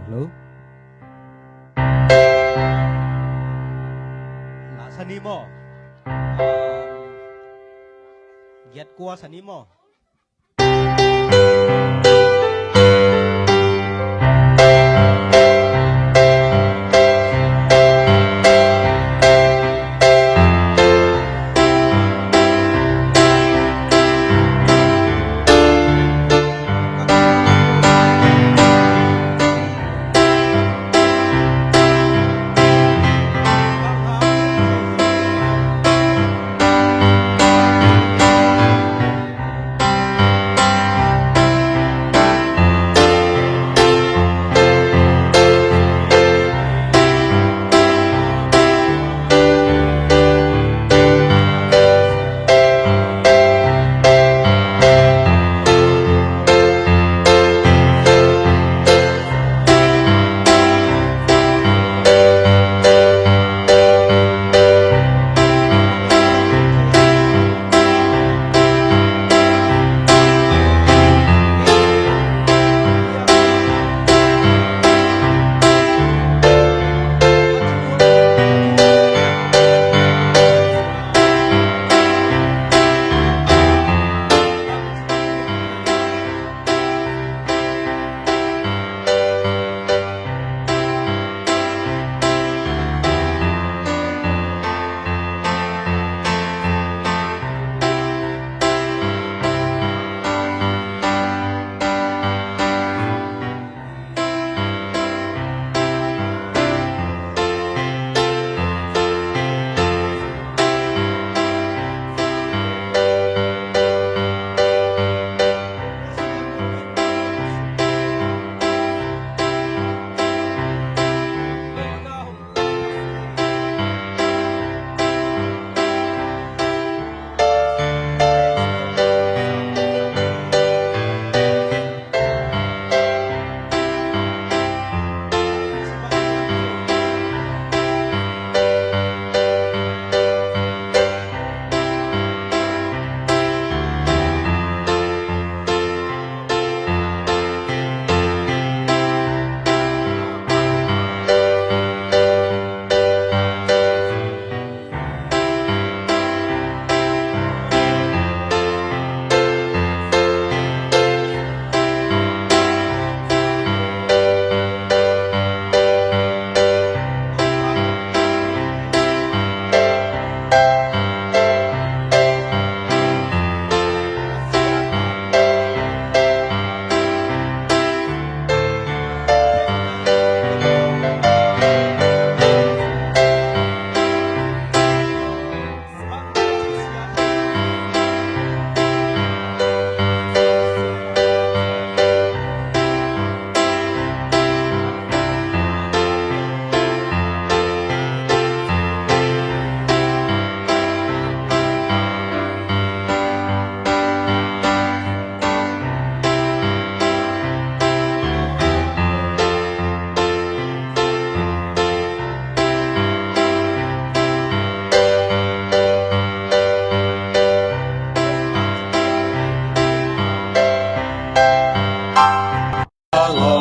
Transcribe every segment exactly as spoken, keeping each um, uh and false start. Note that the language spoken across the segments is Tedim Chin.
Hello. La sa ni maw? Giat kua sa ni maw?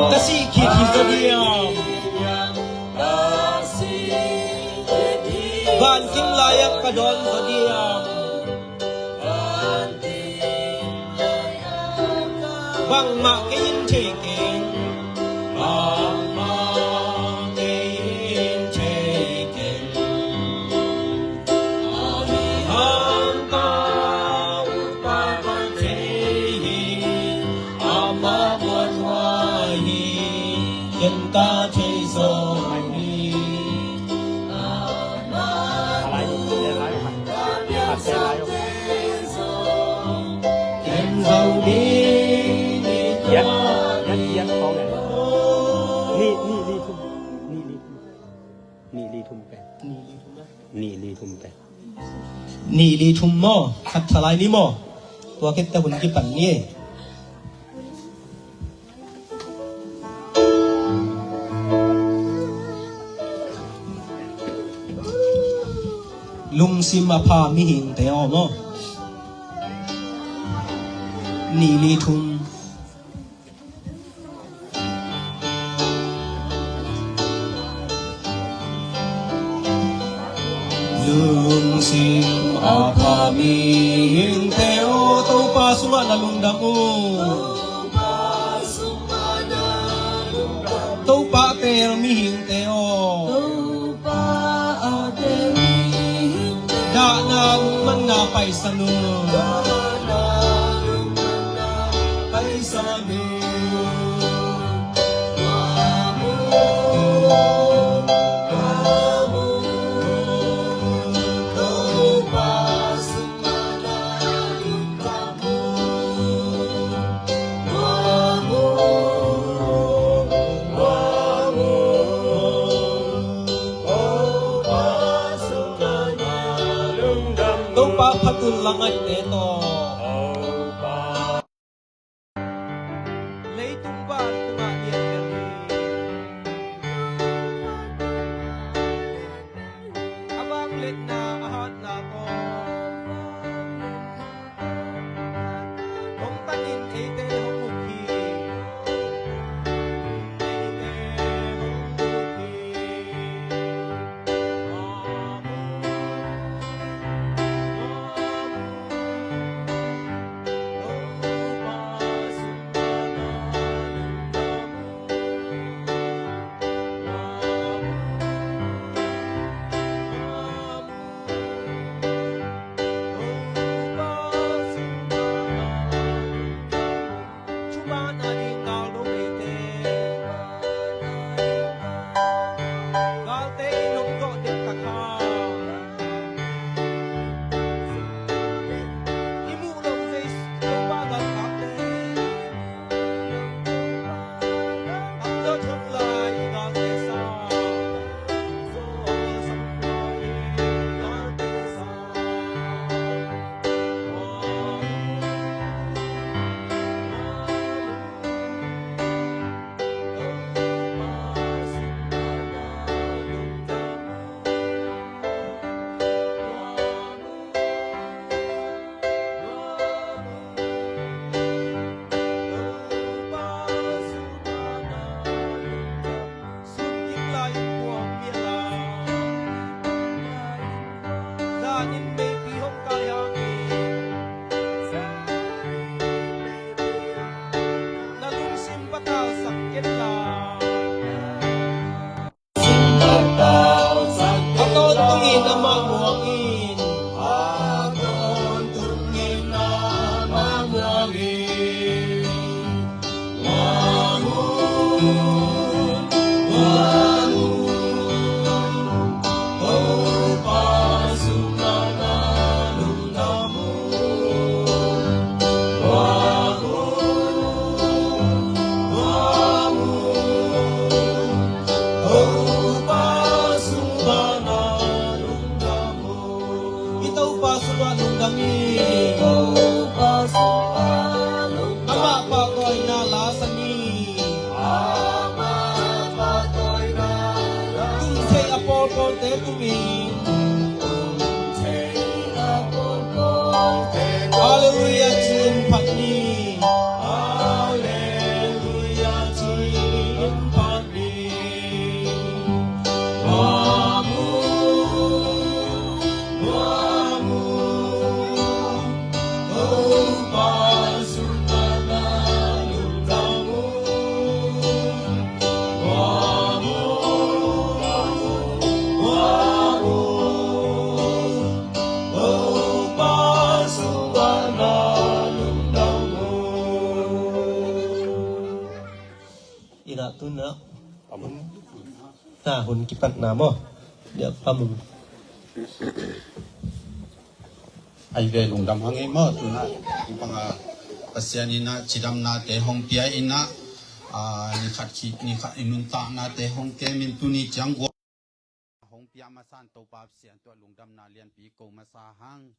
Ka sih khit hi zaw diam? Vankim lai-ah ka dawn zaw diam? Bangmah kei in thei keng. Bangmah kei in thei keng. Ahi hang ka utpa ka thei hi. Amah muanhuai hi. Ken ka thei zo hi. Nih li thum pen. Nih li thum pen. Nih li thum maw? Khat thalai ni maw? Tua khit teh hun kipan ni. Lungsim a pha mihingte aw maw? Nih li thum. Sungah na lungdam uh. Topa teel mihingte aw. Dahna lungmanna paisan uh. Topa phat un la ngaihte tawh. Leitung van tungah lian bel hi. A vangliatna a hatna tawh hong tanin eite hong uk hi. Eite hong uk hi. Thuman a ding gal dong eite. Galte in hong dawh dek tak a, i muh loh Jesu Topa galkapte. Ang dawh thok lai i galte sa. Sun kik lai in puang piak la, zan in meipi hong kai hangin, na lungsim patausak ken la. A tawntungin amah muang in. A tawntungin amah muang in. I Topa sungah lungdam hi. Amah pahtawina la sa ni. Tung thei a pawlpawlte tungin. Halleluiah ci-in phat ni. Halleluiah ci-in phat ni. Ina tuna hun, na hun kipatna maw? Dia pamung. Ai ve lungdam hang ei maw, tuna banga Pasian ina cidamnate hong pia ina, a, nikhat khit nikhat i nuntaknate hong kemin tuni ciang gua hong pia masan Topa Pasian tua lungdamna lianpi ko masa hang.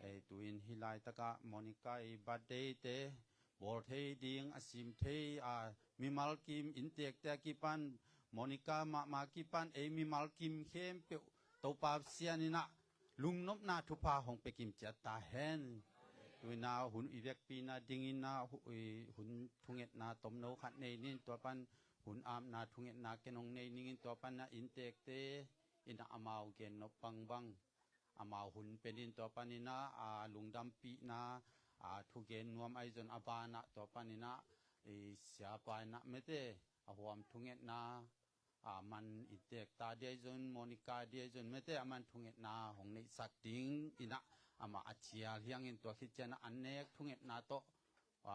Ei, tuin hih laitakah Monica i birthday te bawl thei ding a sim thei a, mimal kim inntekte a kipan, Monica mahmah kipan ei mimal kim khempeuh Topa Pasian ina lungnopna thupha hong pia kim ciat ta hen. Tuina hun i vekpina dingina hu-, i hun thungetna tomno khat nei nin tua pan hun apna thungetna ken hong nei ningin tua pan na inntekte ina amau gen nop bangbang amau hun penin tua panina, a, lungdampihna, a thugen nuam ahi zon a banah tua paninah i siapa inah mete a huam thungetna a man i tekta dia i zon, Monica dia i zon mete a man thungetna hong neihsak ding inah amah a cial hiangin tua khit cianah an nek thungetna tawh a,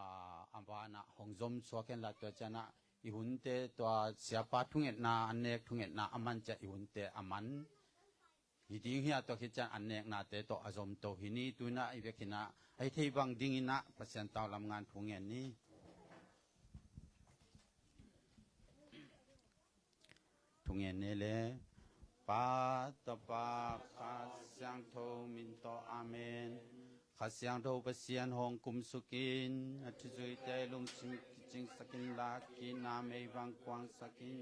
a banah hong zom suak henla tua cianah i hunte tua siapa thungetna an nek thungetna a man ciah i hunte a man hi ding hi a tua khit cian an neknate tawh a zomto hi ni. Tuinah i vekinah a hi thei bang dinginah Pasian tau lamngan thu ngen ni. Thu ngen ni le. Pa, Tapa, Kha Siangtho min tawh, amen. Kha Siangtho Pasian hong kumsukin a thuzuite lungsim kicingsakin la kina mei bang kuangsakin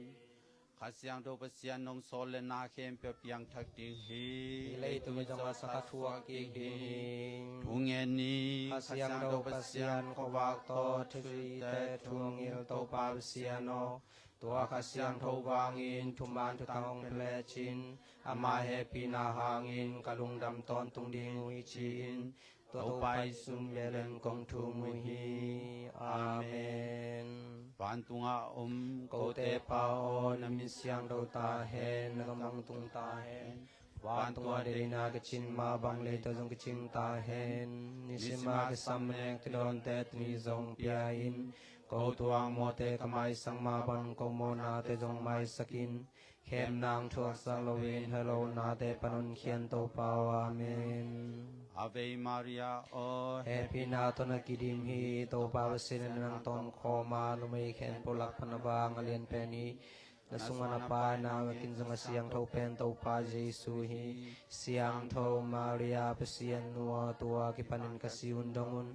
Kha Siangtho Pasian nong sawl le na khempeuh piangthak ding hi. Hi leitung zong a sangkhat thuak kik ding hi. Thu ngen ni. Kha Siangtho Pasian khuavak tawh thuzuite thu ngil Topa Pasian aw, tua Kha Siangtho vangin thuman thuthang hong pia lecin ama hehpihna hangin ka lungdam tawntung ding uh hi ci-in Topa i sum belen kong thum uh hi. Amen. Vantungah om kote Pa aw, na min siangtho ta hen, na gam hong tung ta hen. Vantungah deihna kicin mah bang leitungah zong kicing ta hen. Nisimah kisam nek thudawnte tuni zong pia in. Ko tuang mawhte ka maisak mah bang ko mawhnate zong maisak in. Khemna hong thuaksak loin helonate pan hong khian Topa aw. Amen. Ave Maria aw. Hehpihna tawh na kidim hi, Topa Pasian in nang tawh om khawm a, numei khempeuh lak pan a vang a lian pen hi. Na sungah na Pa in a nungzuipi zong a siangtho pen Topa Jesu hi. Siangtho Maria Pasian nu aw, tua kipanin ka si hun dong un.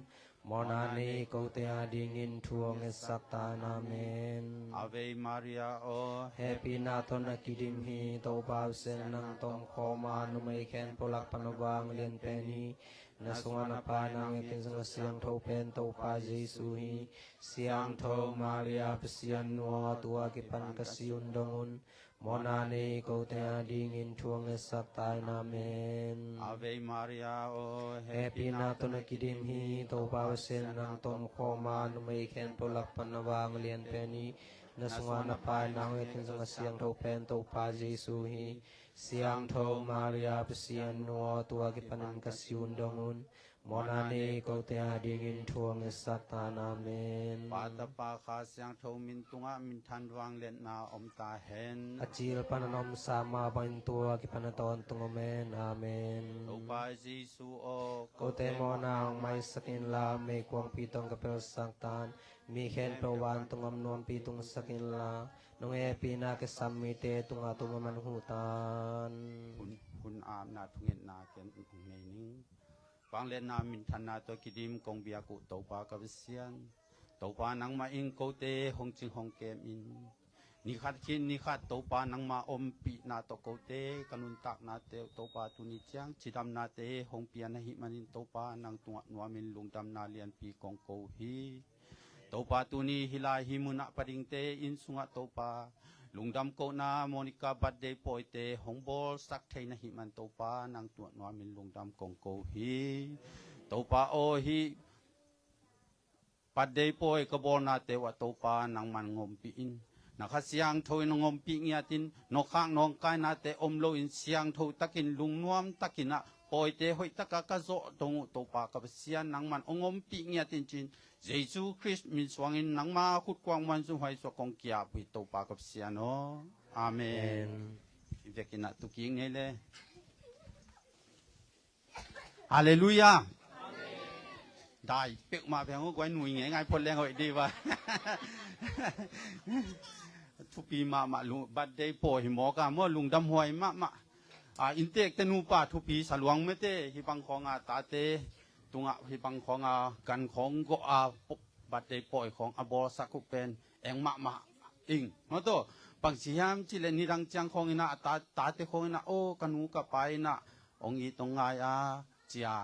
Mawhna nei kote a dingin thu hong ngetsak ta in. Amen. Ave Maria aw. Hehpihna tawh na kidim hi, Topa Pasian nang tawh om khawm a, numei khempeuh lak pan a vang lian pen hi. Na sungah na Pa in a nungzuipi zong a siangtho pen Topa Jesu hi. Siangtho Maria Pasian nu aw, tua kipan ka si hun dong un. Mawhna nei kote a dingin thu hong ngetsak ta in. Amen. Ave Maria aw. Hehpihna tawh na kidim hi, Topa Pasian nang tawh om khawm a, numei khempeuh lak pan a vang a lian pen hi. Na sungah na Pa in a nungzuipi zong a siangtho pen Topa Jesu hi. Siangtho Maria Pasian nu aw, tua kipanin ka si hun dong un. Mawhna nei kote a dingin thu hong ngetsak ta in. Amen. Pa, Tapa, Kha Siangtho min tungah minthan vangliatna om ta hen. A cil pan a na omsa mah bangin tua kipan a tawntung om hen. Amen. Topa Jesu aw. Kote mawhna hong maisak inla, meikuangpi tawh ka pelsak ta in. Mi khempeuh vantung a om nuampi tungsak inla, nong hehpihna kisam mite tungah tum a man huh ta in. Hun, hun apna thungetna ken hong nei ning. Vangliatna minthanna tawh kidim kong biak uh Topa ka Pasian. Topa nangmah in kote hong cing hong kem in. Nikhat khin nikhat Topa nangmah ompihna tawh kote ka nuntaknate uh Topa tuni ciang cidamnate hong pia na hih manin Topa nang tungah nuamin lungdamna lianpi kong ko hi. Topa tuni hih lai hih munah padingte inn sungah Topa lungdam kohna Monica birthday pawite hong bawlsak thei na hih man Topa nang tungah nuamin lungdam kong ko hi. Topa aw, hih birthday pawi ka bawlnate uh ah Topa nangman hong ompih in. Na Kha Siangtho in hong ompih ngiatin nawkkhak nawngkainate om loin siangtho takin lungnuam takin ah pawite hoih taka ka zawh dong uh Topa ka Pasian nangman hong ompih ngiatin cin Jesu Khrist min suangin nangma khutkuang muanzung huai suak kong kiap uh hi Topa ka Pasian aw. Amen. Amen. I vekin ah tukik ngei le. Halleluiah. Dai peuhmah peuh guai nui ngeingai phot leng hoih dih va. Thupi mahmah lu-, birthday pawi hi mawk a maw lungdam huai mahmah. A, innteekte nupa thupi sa luang mete hih bang khawnga tate tungah hih bang khawnga gan khawng gawh a birthday pawi khawng a bawlsak uh pen eng mahmah ing. Maw taw, bangci hiam cihleh nidang ciang khawng inah a ta, tate khawng inah aw ka nu ka pa inah hong it hong ngai a cia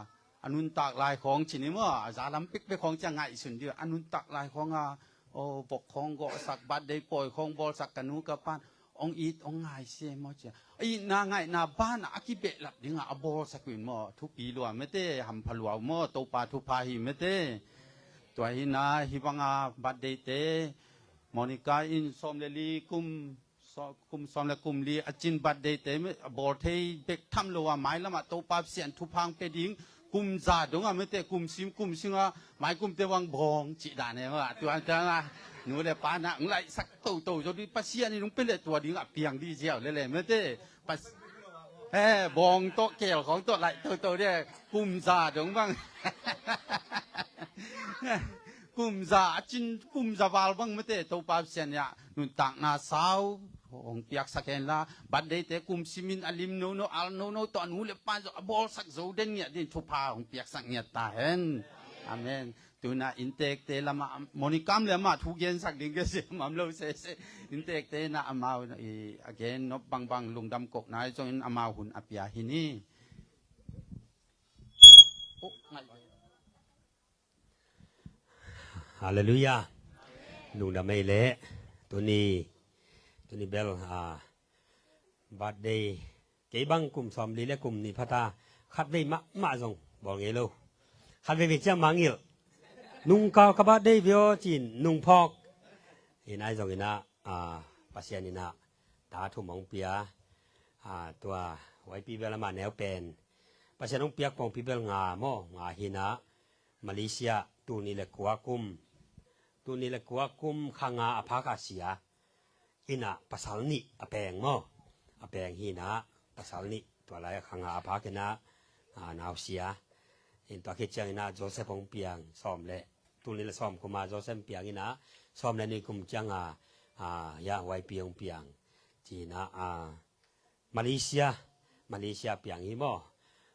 a nuntak lai khawng ci ni maw, a zalam pekpek khawng cia ngaihsun dih a nuntak lai khawng a aw vok khawng gawhsak birthday pawi khawng bawlsak ka nu ka pan ong it ong ngai se maw cia. A itna ngaihna banah a kibehlap dingah a bawlsak uh in maw, thupi lua mete, hampha lua uh maw, Topa thupha hi mete. Tua hi na, hi banga birthday te, Monica in sawm le li kum, saw-, kum sawm le kum li a cin birthday te, a bawl thei bek tham lo a, mailamah Topa Pasian thupha ong pia ding, kum za dong a mete, kum sim, kum sim a, mai kum te vang bawng cih dan e, tua, tua, nu le pa na, ong laihsak toto, zo ding Pasian in ong pia le tua ding a piang ding ziau le le mete. Pas-, eh, bawng tawh, keel khawng tawh, laih toto ding, kum za dong bang. Kum za a cin, kum za val bang mete, Topa Pasian in a nuntakna sau hong piaksak hen la, birthday te kum simin a lim nono, al nono tawh a nu le pa zo a bawlsak zo den ngiat ding thupha hong piaksak ngiat ta hen. Amen. Tuna inntekte lamah, Monica le amah thu gensak ding ke si, mam lo sese. Inntekte na amau i a gen nop bangbang lungdam kok nai zongin amau hun a pia hi ni. Oh, ngai. Halleluiah. Lungdam ei leh. Tuni, tuni bel, ah, birthday. Kei bang kum sawm li le kum nih phata, khatvei mahmah zong bawl ngei lo. Khatvei vei ciang mangilh. Nungkal ka birthday vei aw cin, nungphawk. Hi nai zong inah, ah, Pasian inah, ta thum hong pia. Ah, tua, huaipi bel amah neu pen. Pasian hong piak pongpi bel nga maw, nga hi inah. Malaysia, tul nih le kua kum. Tul nih le kua kum kha nga a phak a sia. Inah pasal nih a peng maw. A peng hi inah pasal nih. Tua lai a kha nga a phak inah, ah, nau sia. In tua khit ciang inah Joseph hong piang sawm le. Tul nih le sawm kum a Joseph piang inah. Sawm le nih kum ciang a, ah, ya huaipi hong piang. Ci inah, ah, Malaysia, Malaysia piang hi maw.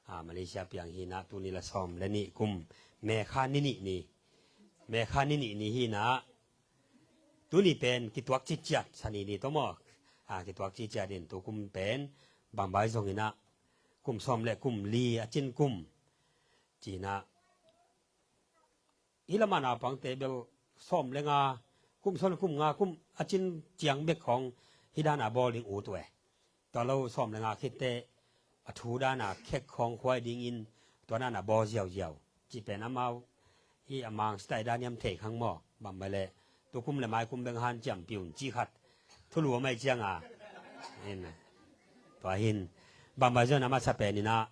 Ah, Malaysia piang hi inah tul nih le sawm le nih kum. Mekha ni nih ni. Mekha ni nih ni hi inah. Tuni pen kituak ciciat, sani ni tawh maw. Ah, kituak ciciat in tu kum pen. Bangbai zong inah. Kum sawm le kum li a cin kum. Ci inah. Hi lamah naupangte bel sawm le nga, kum sawm le kum nga, kum a cin ciang bek khawng hi dana bawl ding ut uh e. Tua lo sawm le nga khitte a thu dana khek khawng khuai dingin tua dana bawl ziauziau. Ci pen amau hi a mang sitai dan hiam thei khang maw. Bangbai le tukum le maikum bek hanciam piun ci khat. Thulu a mai cianga. In. Tua hin. Bangbai zong a masa pen inah.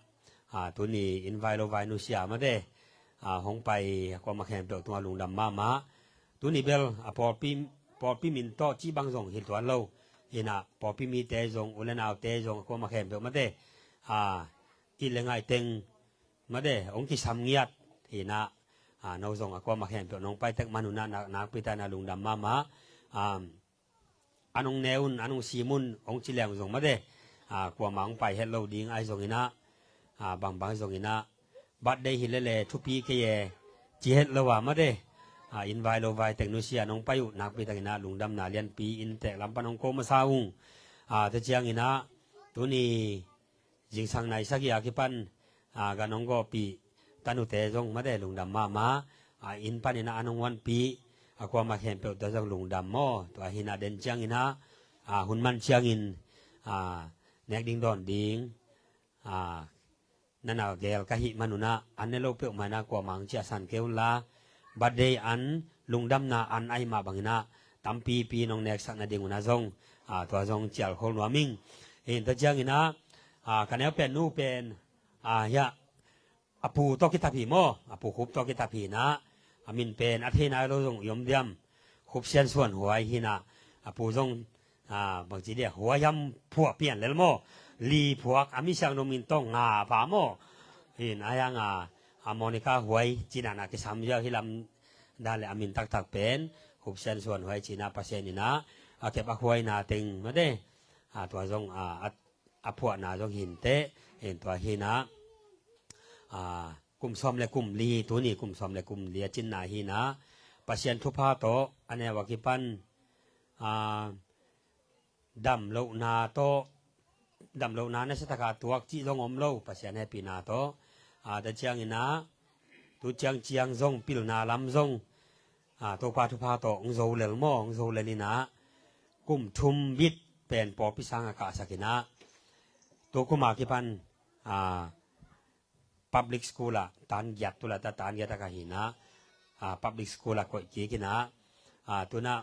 Ah, tuni in vai lo vai nusia mate. Ah, hong pai a kuama khempeuh tunga lungdam mahmah. Tuni bel a pawlpi, pawlpi min tawh ci bang zong hi tuan lo. Inah pawlpi mite zong, u le naute zong a kuama khempeuh mate. Ah, it le ngaih teng mate. Hong kisam ngiat. Inah, ah, no zong a kuama khempeuh nong pai tek man unah nak, nakpi tak inah lungdam mahmah. Ah, an hong ne un, an hong sim un, hong ci leng zong mate. Ah, kuamah hong pai het lo ding ahi zong inah, ah, bangbang zong inah, birthday hi lele thupi kei e, ci het lo a mate. Ah, in vai lo vai tek nusia nong pai uh, nakpi tak inah lungdamna lianpi in tek lam pan hong ko masa ung. Ah, tua ciang inah, tuni zingsang nai sagih a kipan, ah, gan hong gawhpih tanute zong mate lungdam mahmah. Ah, in pan inah an hong huanpih a kuama khempeuh tua zong lungdam maw. Tua hi inah den ciang inah, ah, hun man ciangin, ah, nek ding dawn ding, ah, nana gel ka hih man unah an ne lo peuhmah inah kuamah hong ciahsan kei unla. Birthday an, lungdamna an ahi mah bang inah tampipi nong neksak nading unah zong, ah, tua zong cial khol nuam ing. Hi in tua ciang inah, ah, ka neu pen nu pen, ah, hiah, a pu tawh kitap hi maw, a pu Khup tawh kitap hi inah, a min pen a thei nai lo zong i om diam. Khup Sian Suan Huai hi inah, a pu zong, ah, bangci dia, Huai hiam phuah pian lel maw. Li phuak a mi siangtho min tawh nga pha maw. Hi in a hiang a, a Monica Huai ci inah kisam ziau hi lam dan le a min taktak pen Khup Sian Suan Huai ci inah Pasian inah a kep a huaina teng mate. Ah, tua zong, ah, a, a phuahna zong hi inteh, in tua hi inah, ah, kum sawm le kum li, tuni kum sawm le kum li a cinna hi inah, Pasian thupha tawh a neu a kipan, ah, damlohna tawh, damlohna nasiataka tuak cih zong om lo, Pasian hehpihna tawh. Ah, tua ciang inah, tu ciang ciang zong pilna lam zong, ah, Topa thupha tawh hong zo lel maw, hong zo lel inah, kum thum bit, pen pawlpi sang a kahsak inah, tu kum a kipan, ah, public school ah tan giat, tu laitak tan giat a ka hi inah, ah, public school ah koih kik inah, ah, tu inah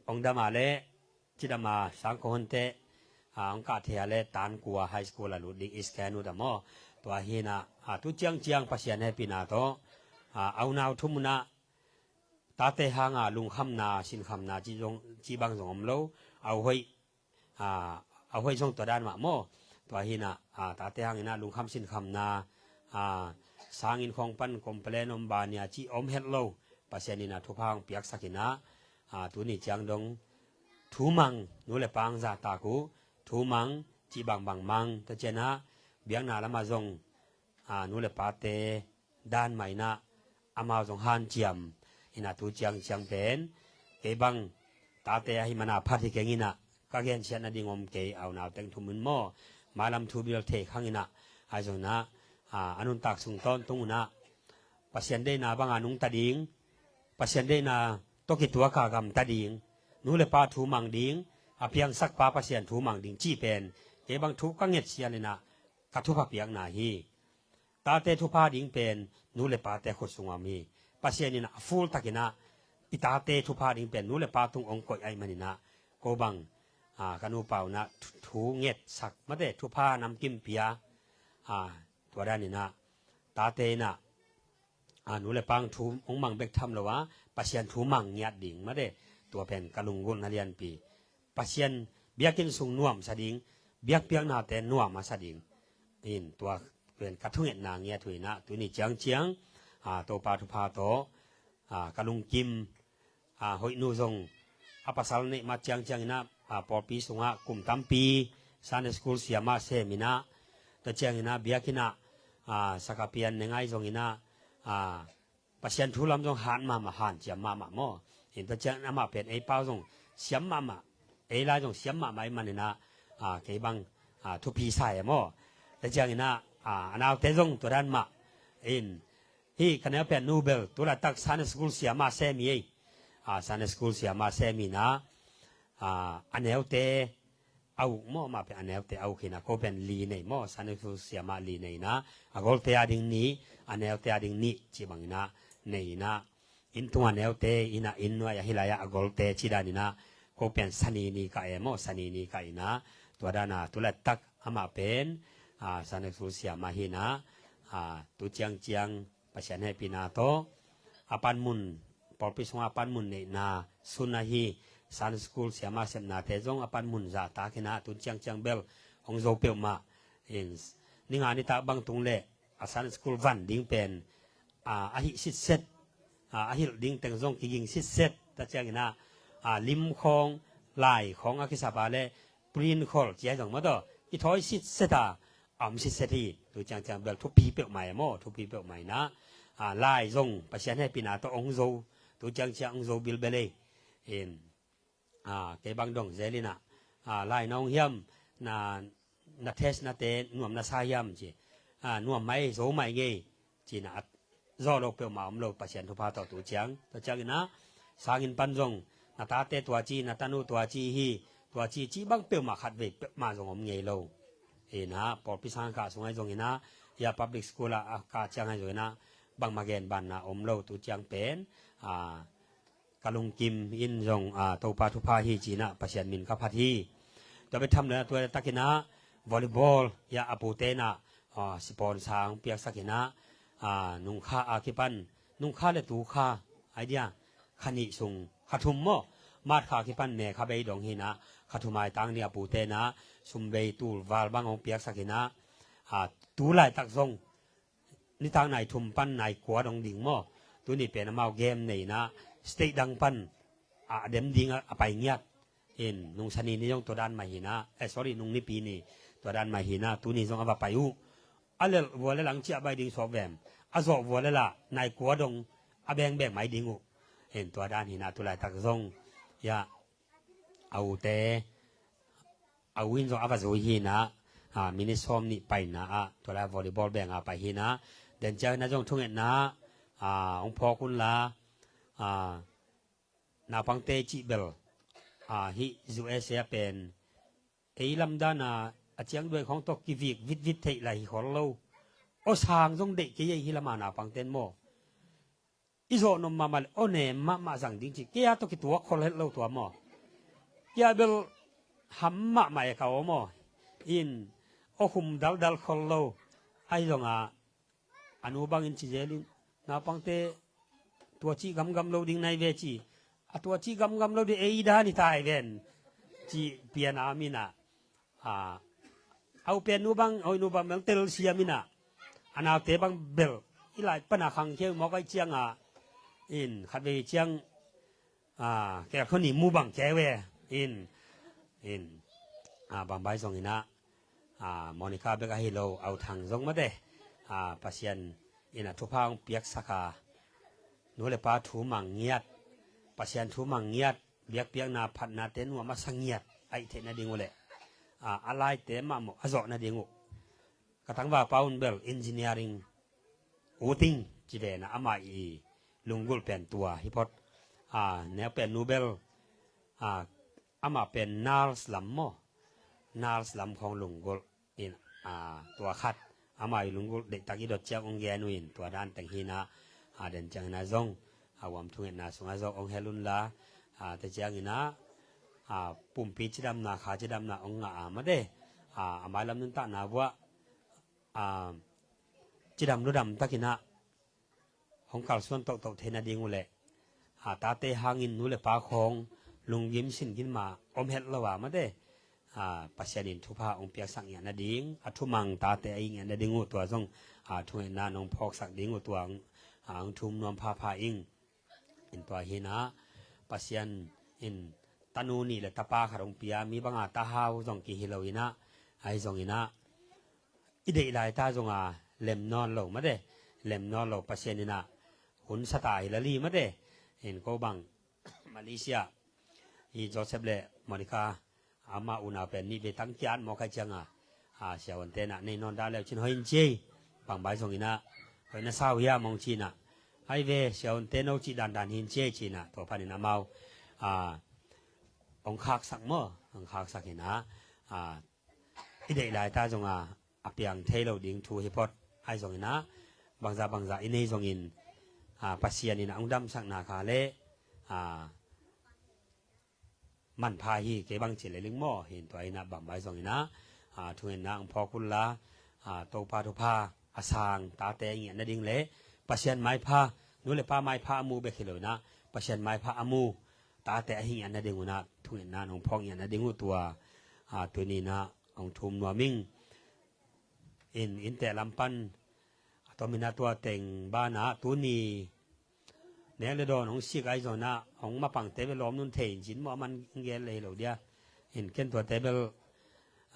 hong dam a leh, cidam a sang kong hon teh, ah, hong kah thei a leh tan kua high school ah lut ding, East Kenya ah maw. Tua hi inah, ah, tu ciangciang Pasian hehpihna tawh, ah, a unau thum un ah, tate hang a lungkhamna, sinkhamna cih zong, cih bang zong om lo, a u hoih, ah, a u hoih zong tua dan mah maw. Tua hi inah, ah, tate hang inah lungkham sinkhamna, ah, sang inn khawng pan complain om, bang nia cih om het lo. Pasian inah thupha hong piaksak inah, ah, tuni ciang dong thu mang, nu le pa hong zahtak uh, thu mang, cih bangbang mang, tua ciang inah biakna lamah zong, ah, nu le pate dan mah inah amau zong hanciam inah, tu ciangciang pen kei bang tate ahih manin phat hi keng inah, ka gensiat nading om kei, a unau teng thum un maw, mailam thu bel thei khang inah, ahi zong inah, ah, a nuntak sung tawntung un ah Pasian deihna bang a nungta ding, Pasian deihna tawh kituak a gamta ding, nu le pa thu mang ding, a piangsak pa Pasian thu mang ding cih pen kei bang thu ka nget sial inah ka thupha piakna hi. Tate thupha ding pen nu le pate khut sungah om hi. Pasian inah a full tak inah i tate thupha ding pen nu le pa tung hong koih ahih man inah, ko bang, ah, ka nupa un ah thu, thu ngetsak, mate, thupha namkim pia, ah, tua dan inah tate inah, ah, nu le pa thu hong mang bek tham lo a, Pasian thu mang ngiat ding, mate, tua pen ka lunggulhna lianpi. Pasian biakinn sung nuamsa ding, biakpiaknate nuam a sa ding. In tua pen ka thungetna ngiat uh inah, tuni ciangciang, ah, Topa thupha tawh, ah, ka lungkim, ah, hoihnu zong a pasal neih ma ciangciang inah, ah, pawlpi sungah kum tampi Sunday school siamah sem inah, tua ciang inah biakinn ah, ah, sakapian ne ngai zong inah, ah, Pasian thu lam zong han mahmah, hanciam mahmah maw. In tua ciang amah pen ei pau zong siam mahmah, ei lai zong siam mahmah ahih man inah, ah, kei bang, ah, thupi sa e maw. Tua ciang inah, ah, a naute zong tua dan mah. In hih ka neu pen nu bel tu laitak Sunday school siamah sem hi ei. Ah, Sunday school siamah sem hi inah, ah, a neute a uk maw, amah pen a neute a uk hi inah, ko pen li nei maw, Sunday school siamah li nei inah, a golte a ding nih, a neute a ding nih cih bang inah nei inah, inn tung a neute inah, inn nuai ahi lai ah a golte cih dan inah, ko pen Sani ni kah e maw, Sani ni kah inah, tua dan a tu laitak amah pen, ah, Sunday school siamah hi inah, ah, tu ciangciang Pasian hehpihna tawh a panmun, pawlpi sungah a panmun neihna sun ahi Sunday school siamah sepnate zong a panmun zahtak inah, tu ciangciang bel hong zo peuhmah. In ni nga nitak bang tung leh a Sunday school van ding pen, ah, a hih sitset, ah, a hilh ding teng zong kiging sitset, tua ciang inah, ah, lim khawng, lai khawng a kisap a leh print khol ci ahi zong maw, tua kithawi sitset a, a om sitset hi. Tu ciangciang bel thupi peuhmah e maw, thupi peuhmah inah, ah, lai zong Pasian hehpihna tawh hong zo, tu ciangciang hong zo bilbel ei. In, ah, kei bang dong zel inah, ah, lai na hong hiam, na, na test nate nuam na sa hiam ci, ah, nuam mai, zo mai ngei ci inah, a zawh lo peuhmah om lo, Pasian thupha tawh tu ciang. Tua ciang inah sang inn pan zong na tate tua ci, na tanu tua ci hi, tua ci, cih bang peuhmah khatvei peuhmah zong om ngei lo. Inah pawlpi sang kah sung ahi zong inah, ya public school ah a kah ciang ahi zong inah bangmah genbanna om lo, tu ciang pen, ah, ka lungkim in zong, ah, Topa thupha hi ci inah Pasian min ka phat hi. Tua bek tham lo inah tua tak inah volleyball, ya a pute inah, ah, sponsor hong piaksak inah, ah, nungkha a kipan, nungkha le tukha, idea, kha nih sung, kha thum maw, March kha a kipan May kha bei dong hi inah, kha thum a i tang ni a pute inah sum bei tul val bang hong piaksak inah, ah, tu laitak zong nitak nai thum pan nai kua dong ding maw. Tuni pen amau game nei inah state dang pan a dem ding a, a pai ngiat. In nung Sani ni zong tua dan mah hi inah, eh, sorry, nung Nipi ni tua dan mah hi inah, tuni zong a va pai uh. A lelh vua le lang ciah bai ding suak vem. A zawh vua le lah nai kua dong a bengbeng mai ding uh. In tua dan hi inah tu laitak zong, ya, a ute, a u in zong a va zui hi inah, ah, minute sawm nih paina ah tua lai volleyball beng a pai hi inah, den ciang inah zong thungetna, ah, hong phawk un la, ah, naupangte cih bel, ah, hih U S A pen ei lamdana a ciangduai khawng tawh kivik vitvit theih lai hi khol lo. Aw sang zong deih kei ei hi lama naupangten maw. I zawh nop mahmah le aw nem mahmah zang ding ci kei a tawh kituak khol het lo tua maw. Kei a bel ham mahmah e ka aw maw. In aw khum daldal khol lo. Ahi zonga a nu bangin ci zelin naupangte tua cih gamgam lo ding nai ve ci. A tua cih gamgam lo ding ei dan hi tai ven ci pian a mina. A, a u pen nu bang, a u nu bang bel tel siam ina. A naute bang bel i lai pana khangkhia mawk ai cianga in khat vei ciang a, kel khoni mu bang keu e. In, in, a, bang bai zong ina, a, Monica bek ahi lo, a u Thang zong mate. A, Pasian ina thupha hong piaksak a, nu le pa thu mang ngiat, Pasian thu mang ngiat, biakpiakna phatnate nuam a sa ngiat aih theih nading uh le, a, a laite mahmah a zawh nading uh. Ka tangva pa un bel engineering uting ci vena ama i lunggulh pen tua hi phot. A, neu pen nu bel, a, ama pen nurse lam maw. Nurse lam khawng lunggulh in, a, tua khat ama i lunggulh deihtak i dot ciang ong gen uh in tua dan teng hina, a, den ciang hina zong, a, uam thungetna sunga zong ong hel unla, a, te ciang hina, a, pumpi cidamna kha cidamna ong ngah a mate, a, a mailam nuntakna vuah, a, cidam ludam takinah hong kalsuan tohtoh theih nading uh leh, a, tate hangin nu le pa khawng lunggim singin mah om het lo a mate, a, Pasian in thupha hong piaksak ngiat nading, a thumang tate a hi ngiat nading uh tua zong, a, thungetna nong phawksak ding uh tua, a, hong thum nuam phapha ing. In tua hinah Pasian in tanu nih le tapa khat hong pia, mi banga tahau zong kihi lo inah, ahi zong inah i deih laita zonga lem nawn lo mate, lem nawn lo Pasian inah hun sata hi lali mate. In ko bang Malaysia i Joseph le Monica ama unau pen nih vei tang kiat mawk hai cianga, a, siavuante na nei nawn dah leu cin hoih in ci ei. Bang bai zong inah hoih na sau hia mong cinah, ai ve siavuante no cih dandan hin ci ei cinah tua panin amau, a, ong khaksak maw, ong khaksak inah, a, i deih laita zonga a piang thei lo ding thu hi phot. Ahi zong inah bangza bangza i nei zongin, a, Pasian inah ong damsakna kha le, a, manpha hi kei bang ci le ling maw. Hin tua inah bang bai zong inah, a, thungetna ong phawk unla, a, Topa thupha a sang tate a hi ngiat nading le Pasian maipha, nu le pa maipha a mu bek hi lo inah Pasian maipha a mu tate a hi ngiat nading unah thungetna nong phawk ngiat nading uh tua, a, tuni inah ong thum nuam ing. In, innte lam pan a tomin a tua teng banah tuni nek le dawn hong sik ahi zonah hong mapangte bel lawm nun thei in cin maw, a man gel le hi lo dia. In ken tuate bel,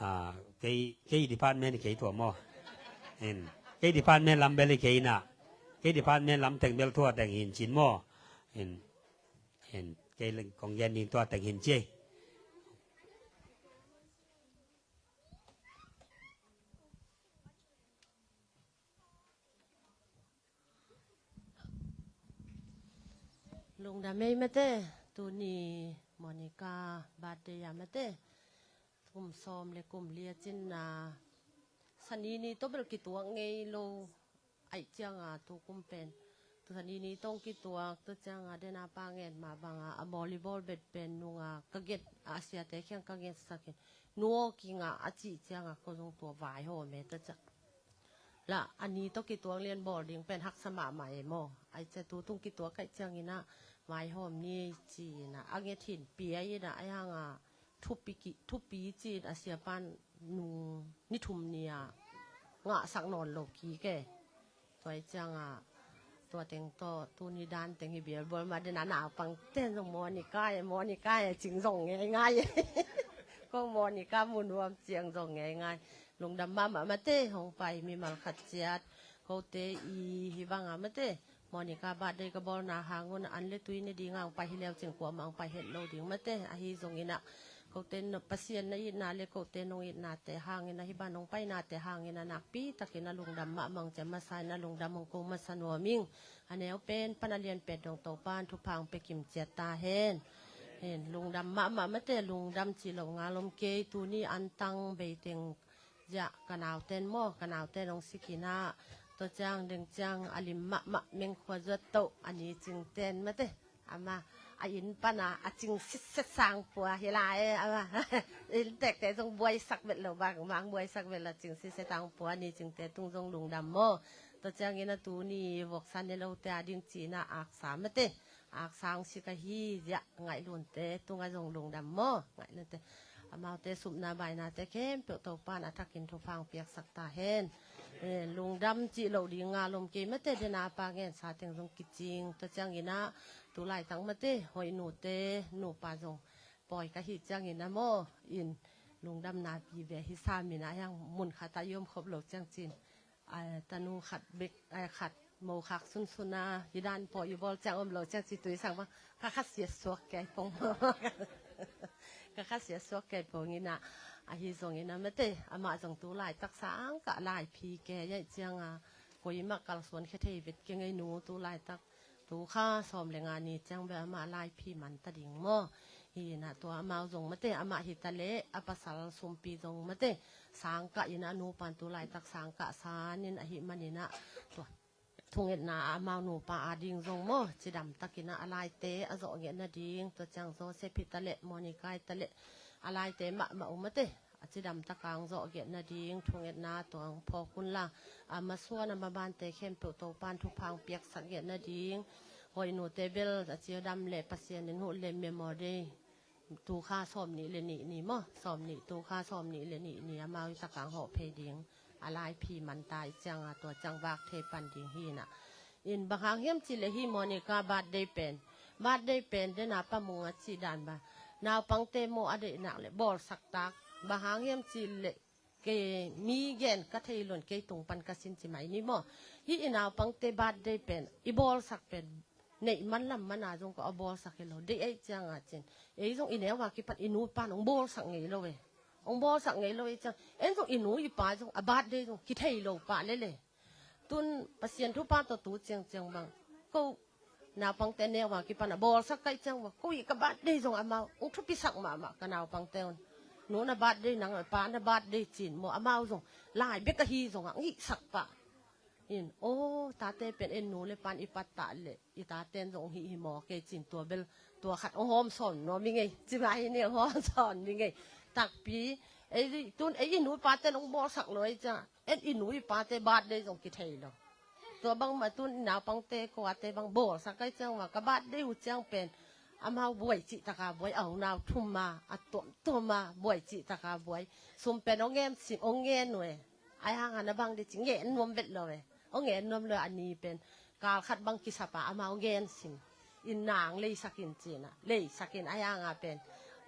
a, kei, kei department hi kei tua maw. In, kei department lam bel hi kei inah, kei department lam teng bel tua teng hin cin maw. In, in, kei kong gen ding tua teng hin ci ei. Lungdam ei mate, tuni Monica birthday a mate. Kum sawm le kum li a cinna, sani ni tawh bel kituak ngei lo. Aih cianga tu kum pen tu sani ni tawh kituak, tu cianga dena pa ngen mah banga a volleyball bet pen nunga ka get a, a siate khiang ka getsakin nu aw kingah a cih cianga ko zong tua vaihawm e ta ciah. La a ni tawh kituak lian bawl ding pen haksa mahmah e maw. Aih cia tu tung kituak kaih cianginah vaihawm ni ei ci-inah a nget hin pia inah aih hanga thupi ki, thupi ci-in a siapan nung ni thum ni-a ngahsak nawn lo kik e. Tua aih cianga tua teng tawh tuni dan teng hi bialbual mah dena naupang ten zong Monica e, Monica e cing zong ngeingai e. Ko Monica mu nuam ciang zong ngeingai. Lungdam mahmah mate, hong pai mimal khat ciat kote i hi banga mate. Monica birthday ka bawlna hangun an le tui ne dinga hong pai hi leu cin kuamah hong pai het lo ding mate. Ahi zonginah kote Pasian na itna le kote nong itnate hangin ahi ban hong painate hangin a nakpi takin a lungdam mahmah hong ciam masa in a lungdam hong ko masa nuam ing. A neu pen pan a lian pet dong Topan thupha hong pia kim ciat ta hen. Lungdam mahmah mate, lungdam cih loh ngal om kei. Tuni antang beiteng ziah ka nauten maw, ka nauten hong sik inah, tua ciang deng ciang a lim mahmah Mengkhua Zuattoh a ni Cingten mate. Ama a inn pana a cing sitset sang pua hi lai e, ama inn tekte zong buaisak vet lo, bangmah buaisak vet lo, cing sitset sang pua a ni Cingte tung zong lungdam maw. Tua ciangin a tuni voksa ne lote a ding cih inah aksa mate, aksa hong sik ahi ziah Ngaihlunte tungah zong lungdam maw. Ngaihlunte, amaute supna bainate khempeuh Topan a thakin thupha hong piaksak ta hen. Eh, lungdam cih loh ding ngal om kei mate, dena pa ngensa teng zong kicing. Tua ciangin ah tu laitak mate, Hoih nute nupa zong pawi ka hih ciangin ah maw, in lungdamna vive hi sam inah, hiang mun khat ah i om khop lo ciang cin, a, tanu khat bek, a, khat mo khak sunsun a, hi dan pawi i bawl ciang om lo ciang ci tui sang bang, ka kha siatsuak kei pong. Ka kha siatsuak kei pong inah, ahi zongin ah mate, amah zong tu laitak sang kah laiphi kei a, ciang a, koimah kalsuan khia thei vet kei ngei nu, tu laitak tu kha sawm le nga ni ciang bel amah laiphi man ta ding maw. Hi inah tua amau zong mate, amah hi ta leh a pasal Sumpi zong mate, sang kah inah, nupan tu laitak sang kah san in ahih man inah, tua thungetna ah amau nupa a ding zong maw, cidam takin ah a laite a zawh nget nading, tua ciang Joseph hi ta leh, Monica hi ta leh, a laite mahmah uh mate, a cidam taka hong zawh nget nading thungetna tua hong phawk un la, a masuan a mabante khempeuh Topan thupha hong piaksak nget nading. Hoih nute bel a cidam leh Pasian in huh leh memory tu kha sawm nih le nih ni maw, sawm nih, tu kha sawm nih le nih ni amau i takang hawh phei ding. A laiphi man ta i ciang a, tua ciang vak thei pan ding hi inah. In bang hang hiam cih leh hi Monica birthday pen, birthday pen dena Pa Mung a cih dan bang, naupangte maw a deihnak leh bawlsak tak. Bang hang hiam cih leh kei mi gen ka thei lon, kei tung pan ka sin ci mai ni maw. Hih i naupangte birthday pen, i bawlsak pen neih man lam man a zong ka a bawlsak hi lo. Deih ahih ciang a cin, ei zong i neu a kipan i nupan hong bawlsak ngei lo e. Hong bawlsak ngei lo ahih ciang en zong i nu i pa zong a birthday zong kithei lo pah lel e. Tun Pasian thupha tawh tu ciangciang bang, ko naupangte neu a kipan a bawlsak ka hih ciang bang, ko i ka birthday zong amau hong thupisak mahmah ka naupangte un. Nu na birthday nang, pa na birthday cin maw, amau zong lai bek ahi zong a ngihsak pah. In, aw, tate pen en nu le pan i pattah leh i taten zong hih hi maw, kei cin tua bel, tua khat hong hawm sawn nuam i ngei, ci mah hi ni, hong hawm sawn i ngei. Takpi, ei, tun ei i nu i paten hong bawlsak lo ei ciang, en i nu i pate birthday zong kithei lo. Tua bangmah tun i naupangte kuate bang bawlsak ka hih ciang mah, ka birthday uh ciang pen amau buai cih taka buai, a unau thum a, a tuamtuam a buai cih taka buai. Sum pen hong ngen sim, hong ngen uh e. Ai hang a na bang dih ci ngen nuam vet lo e. Hong ngen nuam lo e, a ni pen kal khat bang kisap a amau ngen sim. In nang leisak in cin a, leisak in, ai hang a pen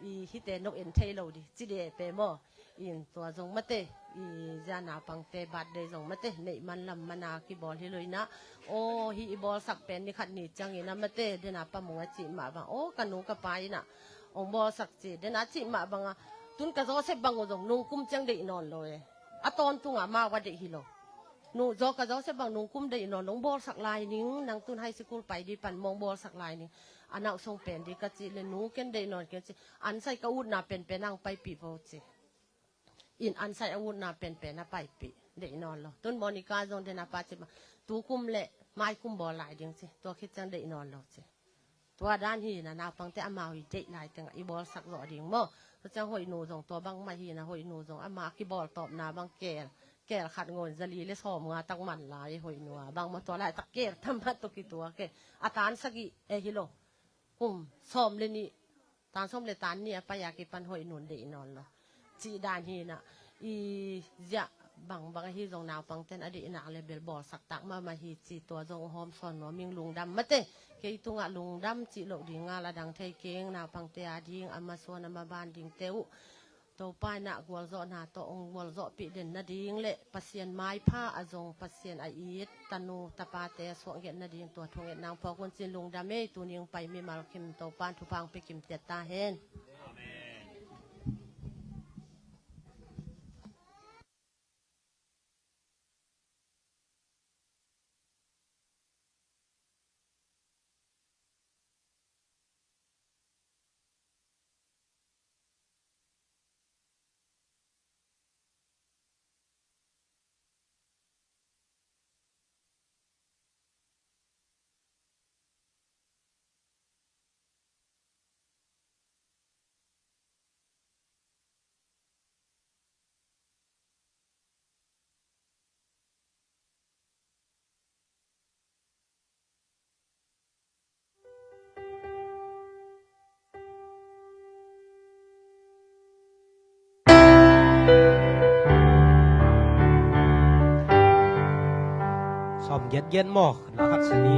i hihte no en thei lo dih ci deh pe maw. In tua zong mate, i zia naupangte birthday zong mate, neih man lam man a kibawl hi lo inah. Aw, hih i bawlsak pen ni khat ni ciangin a mate, dena Pa Mung a cih mah bang, aw, ka nu ka pa inah hong bawlsak ci, dena cih mah bang a, tun ka Joseph bang uh zong nungkum ciang deih nawn lo e. A tawntung a amau a deih hi lo. Nu zaw ka Joseph bang nungkum deih nawn lo, hong bawlsak lai ning, nang tun high school pai dih pan maw, hong bawlsak lai ning. A nauhsong pen dih ka cih leh nu ken deih nawn ken ci, ansai ka utna penpen a hong paipih vo ci. In ansai a utna penpen a paipih, deih nawn lo. Tun Monica zong dena pa ci mah, tukum le maikum bawl lai ding ci, tua khit ciang deih nawn lo ci. Tua dan hi inah naupangte amau i deih lai tengah i bawlsak zawh ding maw. Tua ciang Hoih nu zong tua bangmah hi inah, Hoih nu zong amah a kibawl tawpna bang keel, keel khat ngawn zali le sawm nga tak man lai Hoih nu a, bangmah tua laitak keel tam mah tawh kituak e. A tan sagih e hi lo. Kum sawm le nih, tan sawm le tan nih a pai a kipan Hoih nun deih nawn lo. Cih dan hi inah, i ziah bangbang ahi zong naupangten a deihnak le bel bawlsak tak mahmah hi ci, tua zong hawm sawn nuam ing, lungdam mate. Kei tungah lungdam cih loh ding ngal a dang thei keng, naupangte a ding, a masuan a maban dingte uh Topa inah gualzawhna tawh hong gualzawhpih den nading le Pasian maipha a zong, Pasian a it tanu tapate a suak nget nading tua thungetna hong phawk un cin, lungdam ei. Tuni hong pai mimal kim Topa in thupha hong pia kim tiat ta hen. Amen. Sawm giatgiat maw? Khat sini.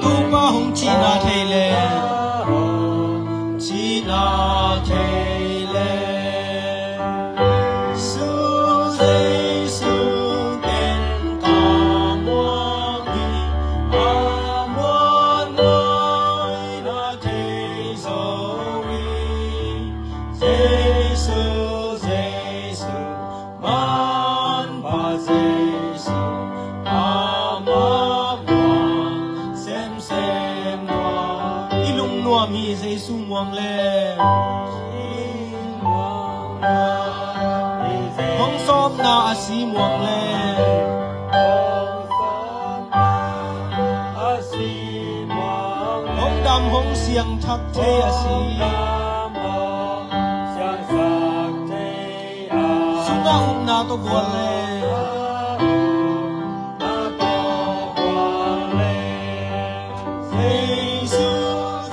Topa hong cihna thei le, cihna thei le. Jesu, Jesu, ken ka muang hi, a muanhuai na thei zo hi. Jesu, Jesu, manpha Jesu, amah muang semsem nuam. I lungnuam hi Jesu muang le. Hong sawmna a si muang le. Hong dam hong siangthak thei a si. Sungah upna tawh gual le. Jesu,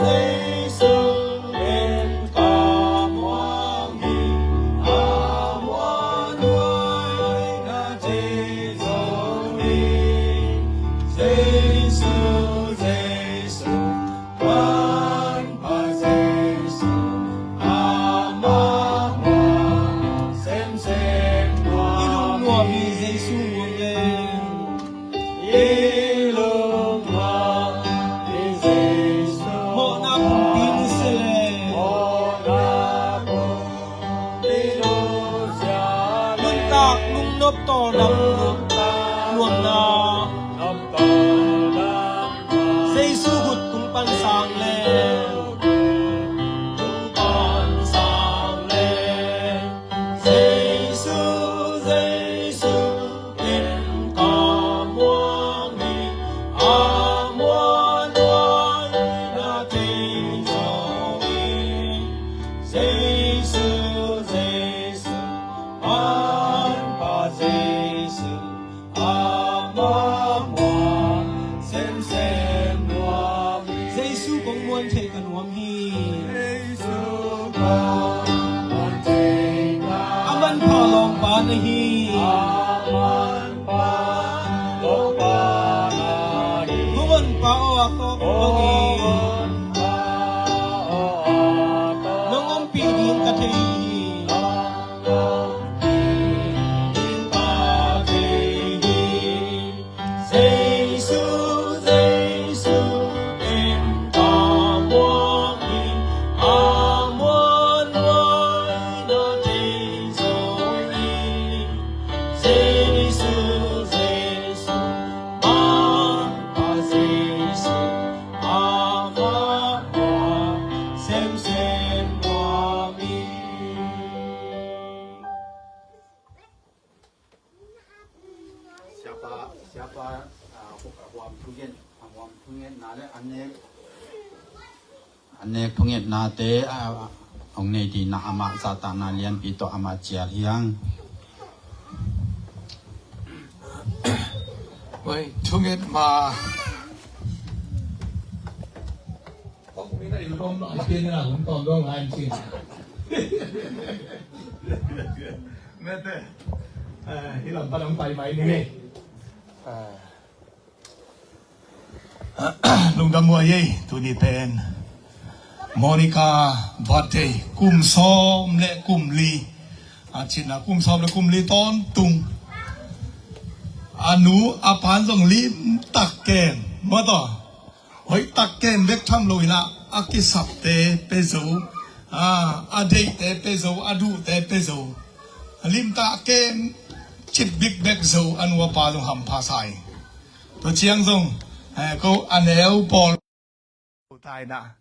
Jesu, ken ka muang hi, a muanhuai na thei zo hi. Jesu, Jesu, manpha Jesu, amah muang semsem nuam. I lungnuam hi Jesu muang le. I lungnuam hi Jesu. Mawhna pumpi nusia le. Mawhna pumpi nusia le. Nuntak lungnop tawldam nuamna. Jesu khut tung pan sang le. Tung pan sang le. Jesu, Jesu, ken ka muang hi, a muanhuai na thei zo hi. Jesu, Jesu, manpha Jesu, amah muang semsem nuam hi. Jesu kong muan thei ka nuam hi. Jesu kong muan thei ka. A manpha lawmpa na hi. A manpha lawmpa na hi. Kong honpa aw a tawk bang hi. Kong honpa aw a tawk. Nong ompih ding ka thei hi. Nong ompih ding ka thei hi. Jesu, Jesu, ken ka muang hi, a muanhuai na thei zo hi. Jesu, Jesu, manpha Jesu, amah muang semsem nuam hi. Siapa, siapa, ah, hu-, ah, huam thungen, ah, huam thungetna le an nek, an nek thungetnate, ah, hong nei dingin amah zahtakna lianpi tawh amah cial hi hang. Oi, thunget ma. Mete. Eh, hi lam pan hong pai mai ni. Eh. Lungdam huai ei, tuni pen Monica birthday, kum sawm le kum li. A cihna kum sawm le kum li tawntung. A nu a pa'n zong limtak kem, maw taw. Hoihtak kem bek tham lo in ah, a kisapte pia zo, a, a deihte pia zo, a duhte pia zo. A limtak kem cip bikbek zo, a nu a pa zong hampha sa hi. Tua ciang zong, eh, ko a neu pawl ta in ah,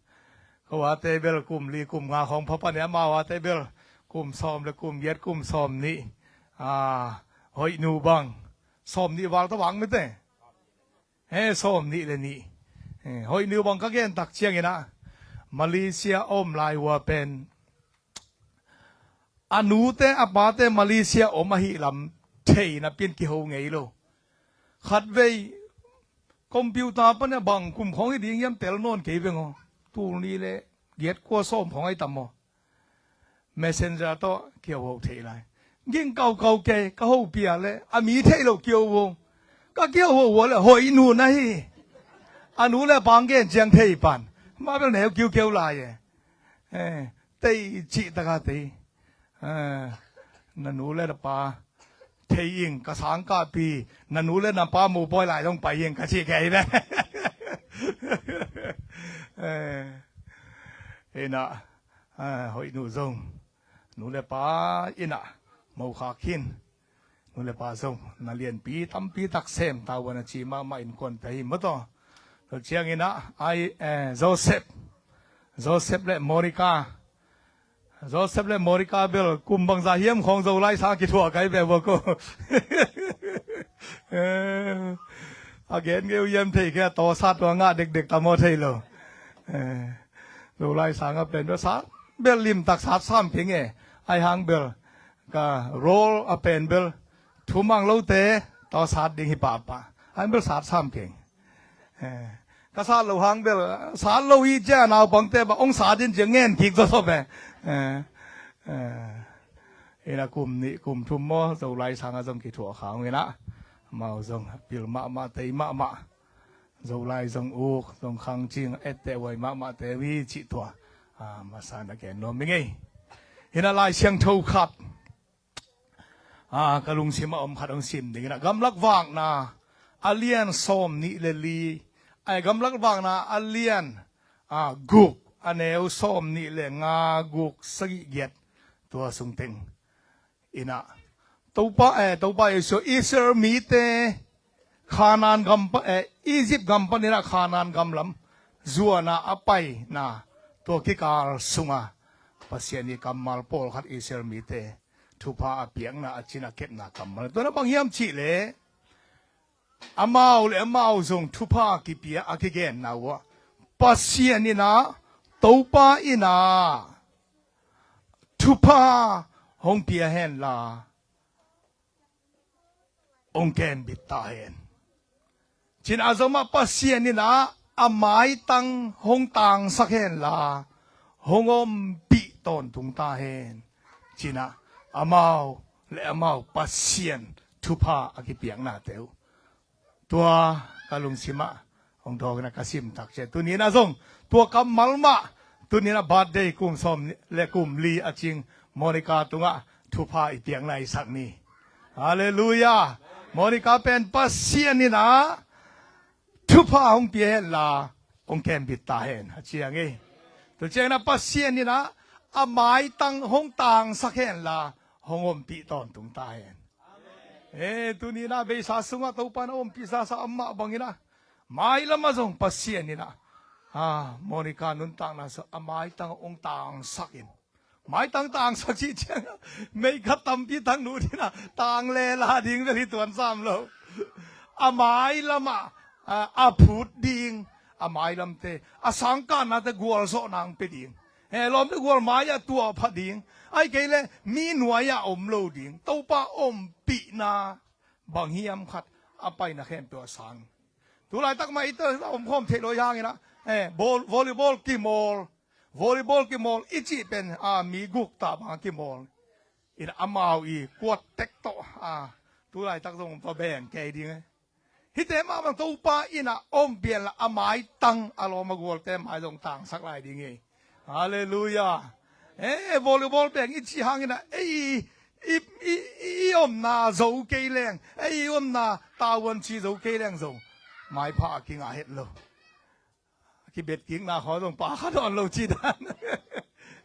ko ate bel kum li kum nga khawng pha pan in ah, amau ate bel kum sawm le kum giat, kum sawm nih. a, hoihnu bang sawm nih val tawh vang mite. He, sawm nih le nih. He, hoihnu bang ka gen tak ciangin ah, Malaysia a om lai uh a pen a nute a pate Malaysia om ahih lam thei napi-in kiho ngei lo. Khatvei computer pan a bang kum khawng hi ding hiam tel nawn kei veng aw. Tul nih le giat kua sawm khawng ahi tam aw. Messenger tawh kihoho thei lai. Ging kaukau kei, ka hopih a le a mi theih loh kihoho. Ka kihoho uh a le hoihnu na hi. A nu le a pa hong gen ciang thei pan. Mah bel neu kiukiu lai e. Eh, tei cih taka tei. Eh, na nu le na pa thei ing, ka sangkahpi, na nu le na pa mopawi lai zong pai ing ka ci kei ve. Eh, ina, eh, hoihnu zong, nu le pa ina mokhak khin. Nu le pa zong na lianpi tampi tak sem ta uh a, na ci mahmah innkuante hi maw taw. Tua ciangin ah, ai, eh, Joseph, Joseph le Monica, Joseph le Monica bel kum bangzah hiam khawng Zolai sang kithuah kai ve bawk aw. Eh, a gen ngei uh hiam thei kei a, tawsat uh a ngah dekdek tam aw thei lo. Eh, Zolai sang a pen bel sat bel limtak sat sam kei nge. Ai hang bel ka role a pen bel thumang lote tawsat ding hi pahpah. Ai bel sat sam keng. Eh, ka sat lo hang bel sat lo hi cia naupangte bang hong sat in cia ngen kik zawzaw ve. Eh, eh, ina kum nih kum thum maw Zolai sang a zong kithuah kha hong ina. Amau zong pil mahmah tei mahmah. Zolai zong uk zong khang cing etteh huai mahmahte uh hi cih tua. Ah, masa na gen nuam ing ei. Ina Lai Siangtho khat a, ka lungsim a om khat hong sim ding ina, Gamlak Vakna a lian sawm nih le li, ai, Gamlak Vakna a lian, a, guk, a neu sawm nih le nga, guk, sagih, giat, tua sung teng ina, Topa, eh, Topa Jesu Israel mite Khanaan gam pan, eh, Egypt gam panin ah Khanaan gam lam zuan a a paina tua kikal sunga Pasian i kammal pawlkhat Israel mite thupha a piakna a cina kepna kammal. Tua na bang hiam cihleh amau le amau zong thupha kipia a kigenna uh ah Pasian in ah Topa in ah thupha hong pia henla hong kembit ta hen. Cin a zom ah Pasian in ah a maitang hong tangsak henla hong ompih tawntung ta hen. Cin ah amau le amau Pasian thupha a kipiaknate uh tua ka lungsim ah hong dawk in ah ka sim tak ciah. Tuni in ah zong tua kammal mah tuni in ah birthday kum sawm le kum li a cing Monica tungah thupha i piakna i sak ni. Halleluiah. Monica pen Pasian in ah thupha hong pia henla hong kembit ta hen a ciang ei. Tua ciangin ah Pasian in ah a maitang hong tangsak henla hong ompih tawntung ta hen. Eh, tuni in ah beisa sungah Topa in a ompih sasa amah bangin ah mailam ah zong Pasian in ah, ah, Monica nuntakna sung a maitang hong tangsak in. Maitang tangsak cih ciang ah mei khat tampi tak nu ding ah tang lela ding vel hi tuan sam lo. A mailam ah, ah, a phut ding, a mailamte a sangkahnate gualzawhna hong pia ding. Eh, lawmte gual mai-ah tuahpha ding. Ahih kei leh mi nuai-ah om lo ding. Topa ompihna bang hiam khat a paina khempeuh a sang. Tulaitak mah ite a omkhawm theih lo i hangin ah, eh, ball, volleyball kimawl. Volleyball kimawl i cih pen, ah, mi guk ta bang a kimawl. In amau i kuat tek tawh, ah, tulaitak zong va beng kei ding eh. Hihte mah bang Topa in ah ompih henla a maitang a lawm a gualte mai zong tangsak lai ding hi. Halleluiah. Eh, volleyball beng i cih hangin ah ei i, i, i, i omna zo kei leng, ei i omna tavuan ci zo kei leng zong maipha a kingah het lo. Kibet kikna khawng zong pha kha dawn lo ci dan.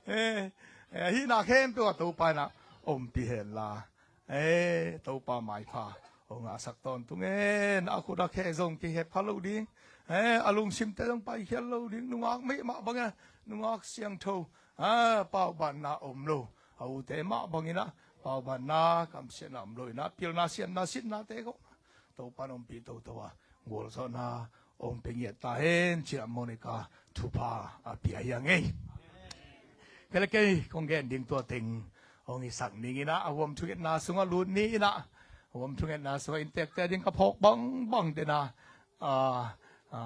Eh, eh, hihna khempeuh ah Topa in ah ompih henla. Eh, Topa maipha hong ngahsak tawntung hen. A khut a khe zong kihep kha lo ding. Eh, a lungsimte zong paikhial lo ding. Nungak meih mah bangin ah, nungak siangtho, ah, paubanna om lo a ute mah bangin ah paubanna, kamsiatna om lo in ah, pilna, siamna, sitnate khawng Topa in ompih toto a, gualzawhna hong pia ngiat ta hen, ci-in ah Monica thupha a pia hi a ngei. Kei le kei kong gen ding tua teng hong hisak ning in ah, a huam thungetna sungah lut ni in ah, a huam thungetna sungah inntekte ading ka phawk bangbang tena, a, a,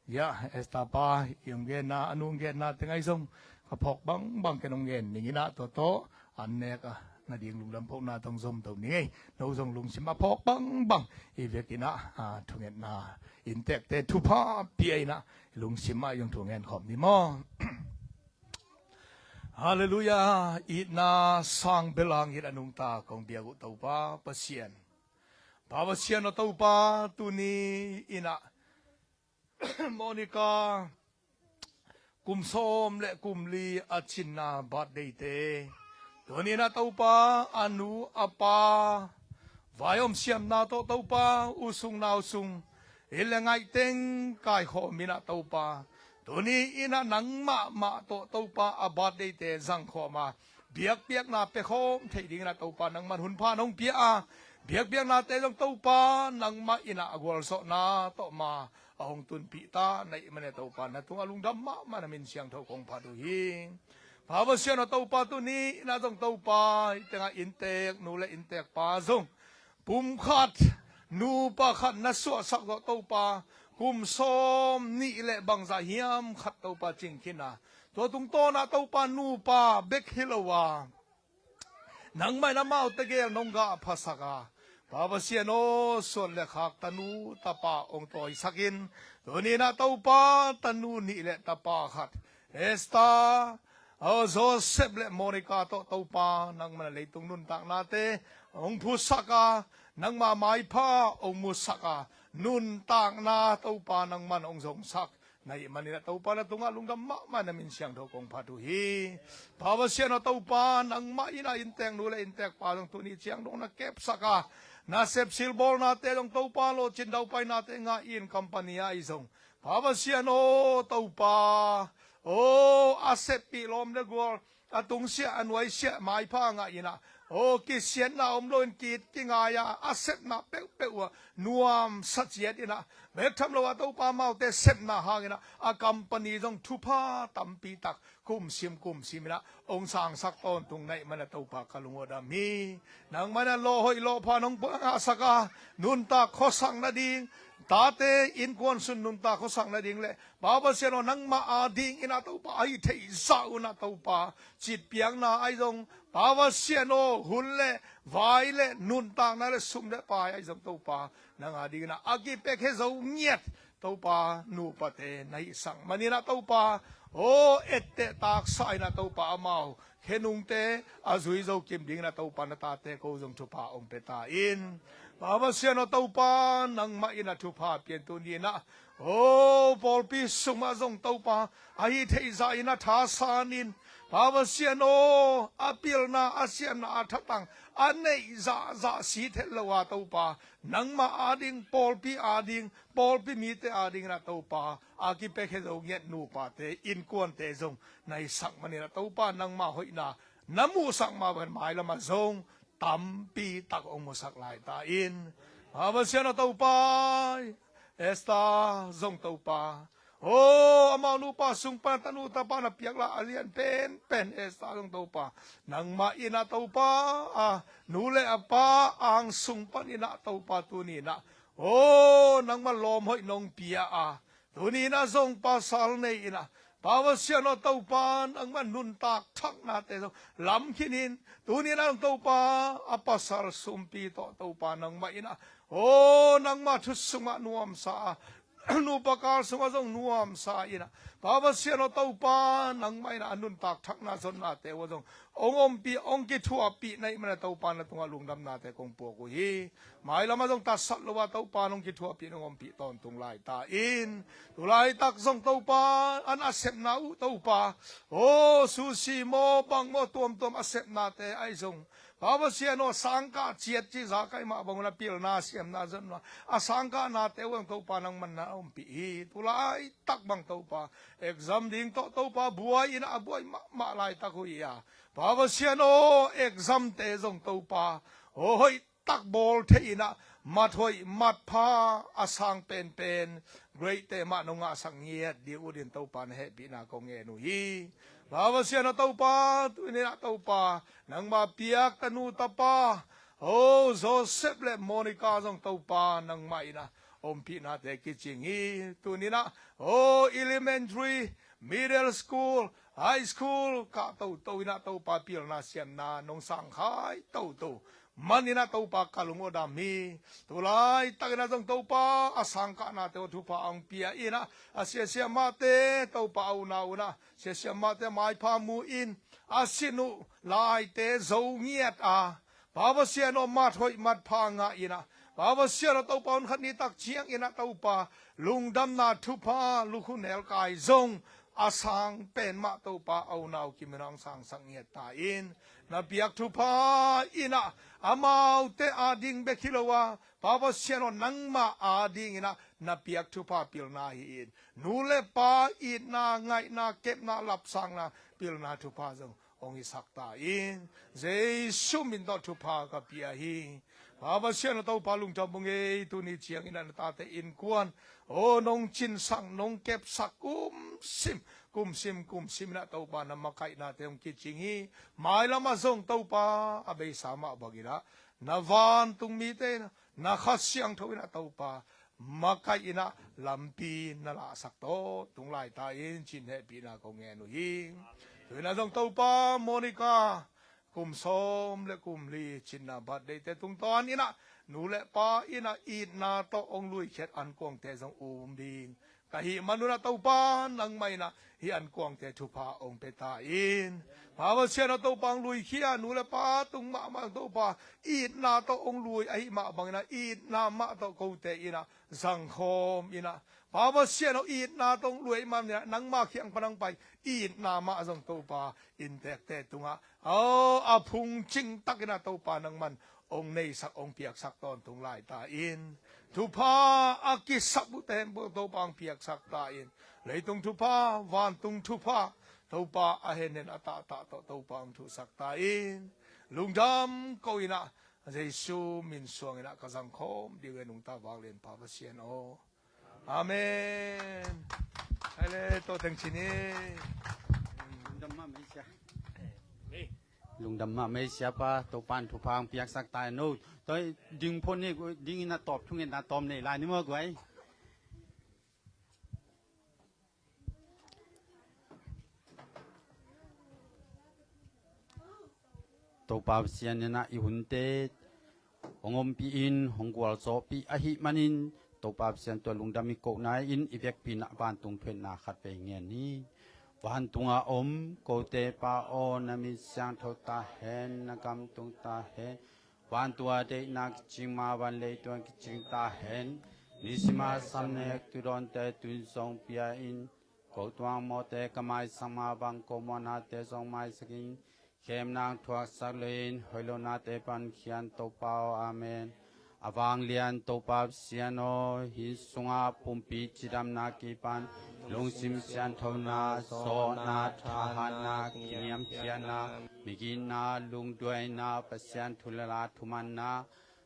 ya, Esther pa i hong genna, a nu hong genna teng ahi zong ka phawk bangbang ken hong gen ning in ah, tua tawh an nek a na ding lungdam kohna tawh hong zom to ning ei. No zong lungsim a phawk bangbang i vekin ah, a, thungetna inntekte thupha pia in ah, lungsim ah i hong thungen khawm ni maw? Halleluiah. Itna sang belang in a nungta kong biak uh Topa Pasian, Pa Pasian aw Topa, tuni in ah Monica kum sawm le kum li a cinna birthday te, tuni in ah Topa, a nu a pa, vai om siamna tawh Topa, u sung nau sung, inn le ngaih teng kaikhawm in ah Topa, tuni in ah nangmah mah tawh Topa, a birthday te zangkhawm a, biakpiakna pia khawm theih ding in ah Topa, nangman hun pha nong pia a, biakpiaknate zong Topa, nangmah in ah a gualzawhna tawh ma a hong tunpih ta na hih manin ah Topa, na tungah lungdam mahmah, na min siangtho kong phat uh hi. Pa Pasian aw Topa, tuni in ah zong Topa, hih tengah inntek nu le inntek pa zong pumkhat, nupa khat na suahsak zawh Topa, kum sawm nih le bangzah hiam khat Topa cingkhin a, tua tungtawn ah Topa, nupa bek hi lo a, nangmah in amaute gel nong gah phasak a, Pa Pasian aw, suan le khak tanu tapa hong tawisak in, tuni in ah Topa, tanu nih le tapa khat, Esther, aw, Joseph le Monica tawh Topa, nangman a leitung nuntaknate hong phusak a, nangma maipha hong musak a, nuntakna Topa, nangman hong zongsak na hih manin ah Topa, na tungah lungdam mahmah, na min siangtho kong phat uh hi. Pa Pasian aw Topa, nangmah in ah inntek nu le inntek pa zong tuni ciang dong na kepsak a, na sepsil bawlnate zong Topa, lawhcin daupainate ngah in, company ah i zong, Pa Pasian aw Topa, aw, a seppih lawm le gual, a tungsiah a nuaisiah maipha ngah in ah, aw, kisiatna om loin ki-it kingai a, a sepna peuhpeuh uh ah nuamsa ciat in ah, bek tham lo ah Topa, amaute sepna hang in ah a company zong thupha tampi tak kumsim kumsim in ah hong sangsak tawntung na hih manin ah Topa, ka lung uh a dam hi. Nangmah in ah lawh hoih lawh pha nong pua ngahsak a, nuntak khuasak nading, tate innkuan sung nuntak khuasak nading le, Pa Pasian aw, nangmah ading in ah Topa, a hih theih zah un ah Topa, citpiakna ahi zong, Pa Pasian aw, hun le vai le nuntakna le sum le pai ahi zong Topa, nang ading in ah a kipiakhia zo ngiat Topa, nupate na hihsak manin ah Topa, aw, etteh taksa in ah Topa, amau khenungte a zui zo kim ding in ah Topa, na tate ko zong thupha hong pia ta in. Pa Pasian aw Topa, nangmah in ah thupha pia in, tuni in ah, aw, pawlpi sungah zong Topa, a hih theih zah in ah thasan in, Pa Pasian aw, a pilna, a siamna, a thatang a neih zahzah sit het lo a Topa, nangmah ading, pawlpi ading, pawlpi mite ading in ah Topa, a kipiakhia zo ngiat nupate, innkuante zong na hihsak manin ah Topa, nangmah hoihna na muhsak mah bangin mailam ah zong tampi tak hong musak lai ta in. Pa Pasian aw Topa, Esther zong Topa, aw, amau nupa sung pan tanu tapa na piak la a lian penpen Esther zong Topa, nangmah in ah Topa, a nu le a pa ang sung pan in ah Topa, tuni in ah, aw, nangmah lawm hoih nong pia a, tuni in ah zong pasal nei in ah, Pa Pasian aw Topa, nangmah nuntak thaknate zong lam khin in, tuni in ah zong Topa, a pasal sumpi tawh Topa, nangmah in ah, aw, nangmah thu sungah nuamsa a, nupa kal sungah zong nuamsa in ah, Pa Pasian aw Topa, nangmah in ah a nuntak thakna zonnate uh ah zong hong ompih, hong kithuahpih na hih manin ah Topa, na tungah lungdamnate kong puak uh hi. Mailam ah zong tatsat lo a Topa, nong kithuahpih, nong ompih tawntung lai ta in. Tu laitak zong Topa, an a sepna uh Topa, aw, sushi maw, bang maw, tuamtuam a sepnate ahi zong, Pa Pasian aw, sangkah ciat ci zakai mah bang un a pilna, siamna, zonna, a sangkahnate uh ah zong Topa, nangman na ompih hi. Tu laitak bang Topa, Exam ding tawh Topa buai in ah, a buai mahmah laitak uh hi a, Pa Pasian aw, exam te zong Topa aw hoih tak bawl thei in ah, mat hoih mat pha a sang penpen grade te mah nong ngahsak ngiat ding uh din Topa na hehpihna kong ngen uh hi. Pa Pasian aw Topa, tuni in ah Topa nangma piak tanu tapa aw Joseph le Monica zong Topa nangmah in ah ompihnate kicing hi. Tuni in ah aw elementary, middle school, high school kah toto in ah Topa pilna siamna nong sangkhai toto man in ah Topa ka lung aw dam hi. Tulaitak in ah zong Topa a sangkahnate aw thupha hong pia in ah, a siasiamahte Topa a unau in ah siasiamahte maipha mu in, a sin uh laite zo ngiat a, Pa Pasian aw mat hoih mat pha ngah in ah, Pa Pasian aw Topa hun khat ni tak ciang in ah Topa lungdamna thupha lukhu nelkai zong a sang pen mah Topa a unau kim in ah hong sangsak ngiat ta in, na piak thupha in ah amaute ading bek hi lo a, Pa Pasian aw nangmah ading in ah na piak thupha pilna hi in, nu le pa itna, ngaihna, kepna, lapsangna, pilna thupha zong hong hisak ta in, Jesu min tawh thupha ka pia hi. Pa Pasian aw Topa lungdam ung ei, tuni ciang in ah na tate innkuan aw nong cinsak, nong kepsak kumsim, kumsim, kumsim in ah Topa na makaihnate hong kicing hi. Mailam ah zong Topa a beisa mah bang in ah na vantung mite in ah na Kha Siangtho in ah Topa makaih in ah lampi na lahsak tawh tung lai ta in, ci-in hehpihna kong ngen uh hi. Tu in ah zong Topa Monica kum sawm le kum li cinna birthday te tungtawn in ah nu le pa in ah itna tawh hong luikhiat ankuangte zong um ding ka hih man un ah Topa nangmah in ah hih ankuangte thupha hong pia ta in. Pa Pasian aw Topa hong luikhia nu le pa tung mahmah Topa itna tawh hong lui ahih mah bang in ah itna mah tawh kote in ah zangkhawm in ah, Pa Pasian aw itna tawh hong lui ahih mah in ah nangmah kiang pan hong pai itna mah zong Topa inntekte tungah aw a phungcing tak in ah Topa nangman hong neisak, hong piaksak tawntung lai ta in. Thupha a kisap uh te hen Topa hong piaksak ta in. Leitung thupha, vantung thupha Topa a henhen a tahtah tawh Topa hong thuhsak ta in. Lungdam ko in ah Jesu min suang in ah ka zangkhawm ding uh hi, nungta vanglian Pa Pasian aw. Amen. Hai le, tawh teng cin hi. Lungdam mah mei sia. Lungdam mah mei siapa, Topan thupha hong piaksak ta in no. Toi ding phone ni, ding in a tawp thungen a tawm nei lai ni maw guai. Topa Pasian in ah i hunte hong ompih in, hong gualzawhpih ahih manin, Topa Pasian tua lungdam i kohna in i vekpi in ah vantung thuhilhna khat vei ngen hi. Vantungah om kote Pa aw, na min siangtho ta hen, na gam tung ta hen. Vantung a deihna kicing ma bangin leitungah kicing ta hen. Nisim a sam nek tudawnte tuni zong pia in. Ko tuang mawhte ka maisak ma bang ko mawhnate zong maisak in. Khemna thuaksak loin hoih lohnate pan khian Topa aw. Amen. A vanglian Topa Pasian aw, hih sungah pumpi cidamna kipan lungsim sianthona, sawhna, thahatna, kiniamkhiatna, migitna, lungduaina, Pasian thu le la thumanna,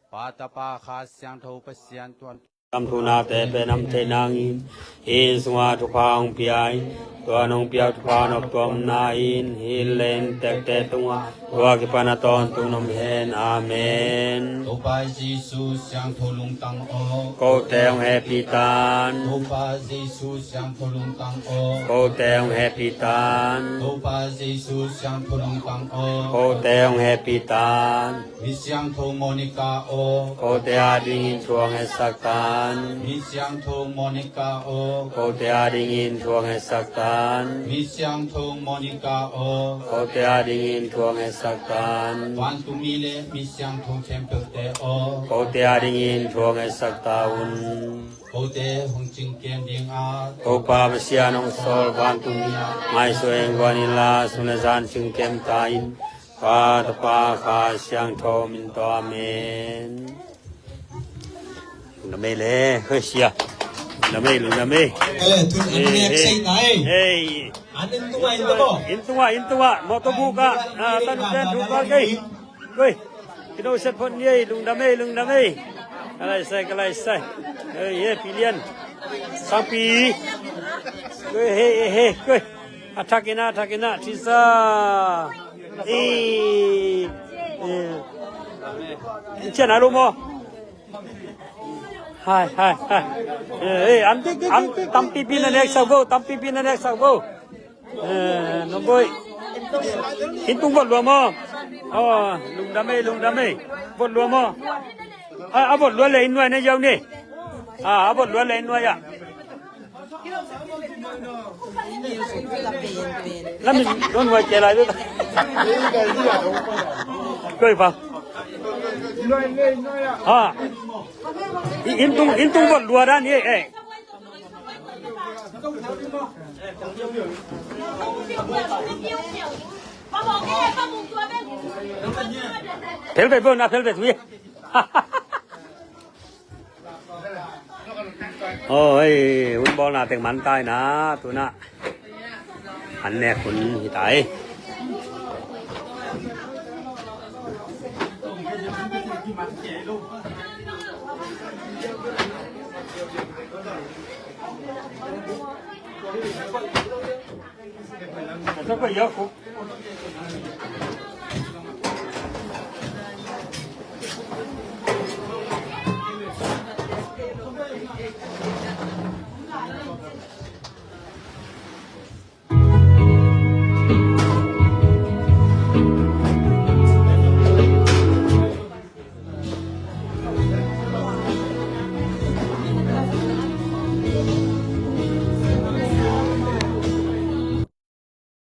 Pa, Tapa, Kha Siangtho Pasian tuan Lam thunate pen am thei nangin, hih sungah thupha hong pia in, tua nong piak thupha nop tuamna in, hih le inntekte tungah tua kipan a tawntung om hen. Amen. Topa Jesu siangtho lungtang aw, kote hong hehpih tan. Topa Jesu siangtho lungtang aw, kote hong hehpih tan. Topa Jesu siangtho lungtang aw, kote hong hehpih tan. Mi siangtho Monica aw, kote adingin thu hong hetsak tan. Mi siangtho Monica aw, kote adingin thu hong hetsak tan. Mi siangtho Monica aw, kote adingin thu hong hetsak tan. Vantungmi le mi siangtho khempeuhte aw, kote adingin thu hong hetsak ta un. Kote hong cingkem ding a, Topa Pasian hong sawl vantungmi ah ngaihsut hong guan inla, sun le zan cingkem ta in. Pa, Tapa, Kha Siangtho min tawh. Amen. Na mei le, hoi sia. Lungdam ei, lungdam ei. Eh, tun an nek sei ta ei. Ei. An inn tungah, inn tungah. Inn tungah, inn tungah. Mawtaw buk ah. Ah, tanu ten thu pal kei. Koi. Kino set phot ni ei, lungdam ei, lungdam ei. Ka lai sai, ka lai sai. Ei, ei, Pi Lian. Sangpi. Koi, he, he, he, koi. A thak in a, a thak in a, thisa. Ei. Ei. Cian a lu maw. Hai, hai, hai. Eh, eh, an, an, tampipi na nek sau vo, tampipi na nek sau vo. Eh, Nomboih. Inn tung vot lua maw. Oh, lungdam ei, lungdam ei. Vot lua maw. A, a vot lua le inn nuai na yau ni. A, a vot lua le inn nuai a. Lam in don wai ke lai. Koi pa. Ha. Inn tung, inn tung vot lua dan hi, eh. Phel vet vo na, phel vet vo. Oi, hun bawlna teng man tai na, tuna. An nek hun hi tai.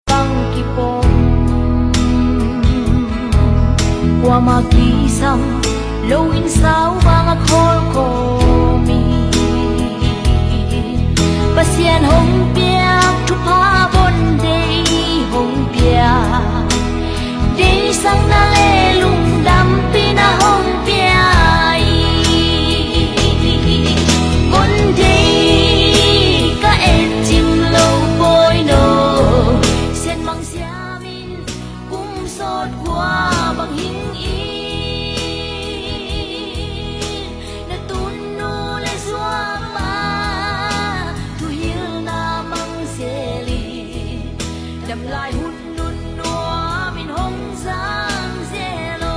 Bang kipom, kuamah kisam lo in sau bang a khawl kawm hi. Pasian hong piak thupha von deih hong piak. Deihsakna le lungdampihna hong pia hi. Von deih ka et cim lo pawi no. Sianmang siamin kum sawt kua bang hing in. Na tun nu le suapa thuhilna mang zel in. Damlai hun nun nuam in hong zang zel aw.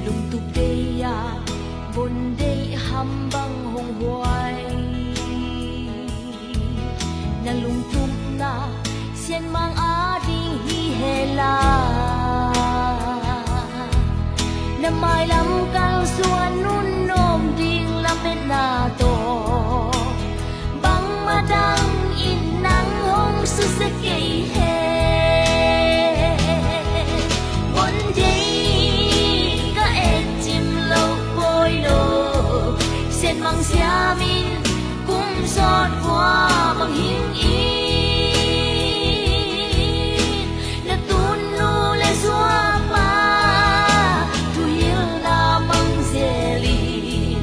Lungtup deih a von deih ham bang hong huai. Na lungtupna sianmang ading hi hela. Na mailam kalsuan nun nuam ding lametna tawh bangmah dang in nang hong susia kei hen. Von deih ka et cim lo pawi no. Sianmang siamin kum sawt kua bang hing in. Na tun nu le suapa thuhilna mang zel in.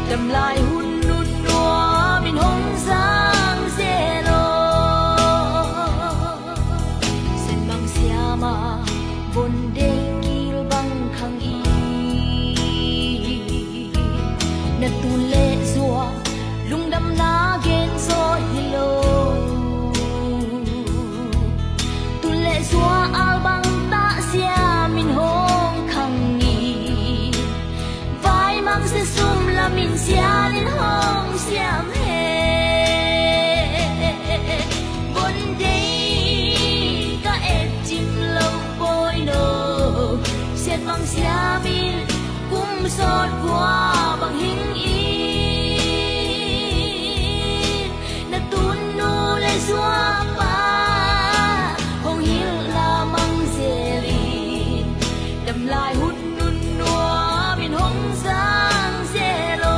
Damlai hun nun nuam in hong zang zel aw. Sianmang siama von deih kil bang khang in. Na tun le zua lungdamna gen zaw hi lo. Tun le zua al bang tah siamin hong khang in. Vai mang sia sum lamin sialin hong siam hen. Von deih ka et cim lo pawi no. Sianmang siamin kum sawt kua bang hing in. Na tun nu le suapa hong hilhna mang zel in. Damlai hun nun nuam in hong zang zel aw.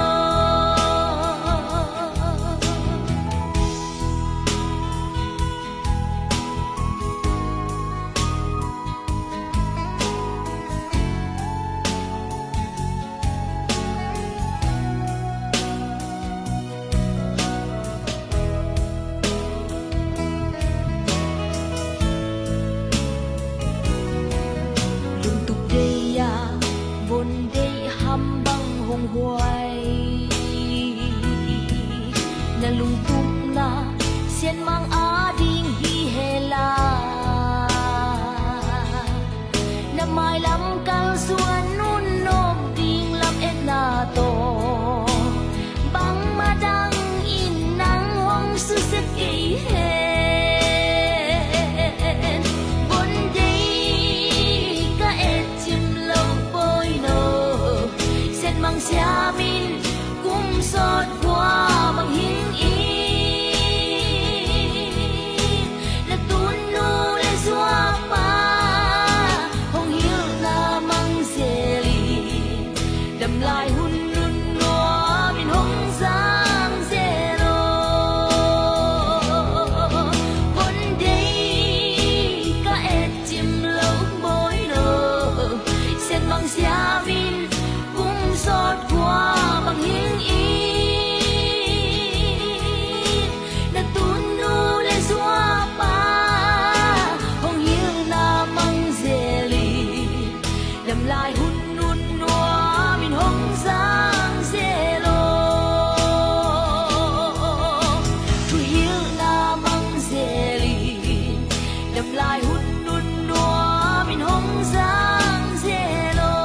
Mailam kalsuan un nop ding lametna tawh bangmah dangin nang hong susia kei hen. Bondei ka et cim lo Bawi no, Sianmang siamin kum sawt kua bang hing in, na tunu le zuapa hong hilhna mang zel in, damlai hun nun nuamin hong zang zel aw. Bondei ka et cim lo Bawi no, Sianmang siamin kum sawt kua bang hing in, na tunu le zuapa hong hilhna mang zel in, damlai hun nun nuamin hong zang zel aw. Thuhilhna mang zel in, damlai hun nun nuamin hong zang zel aw.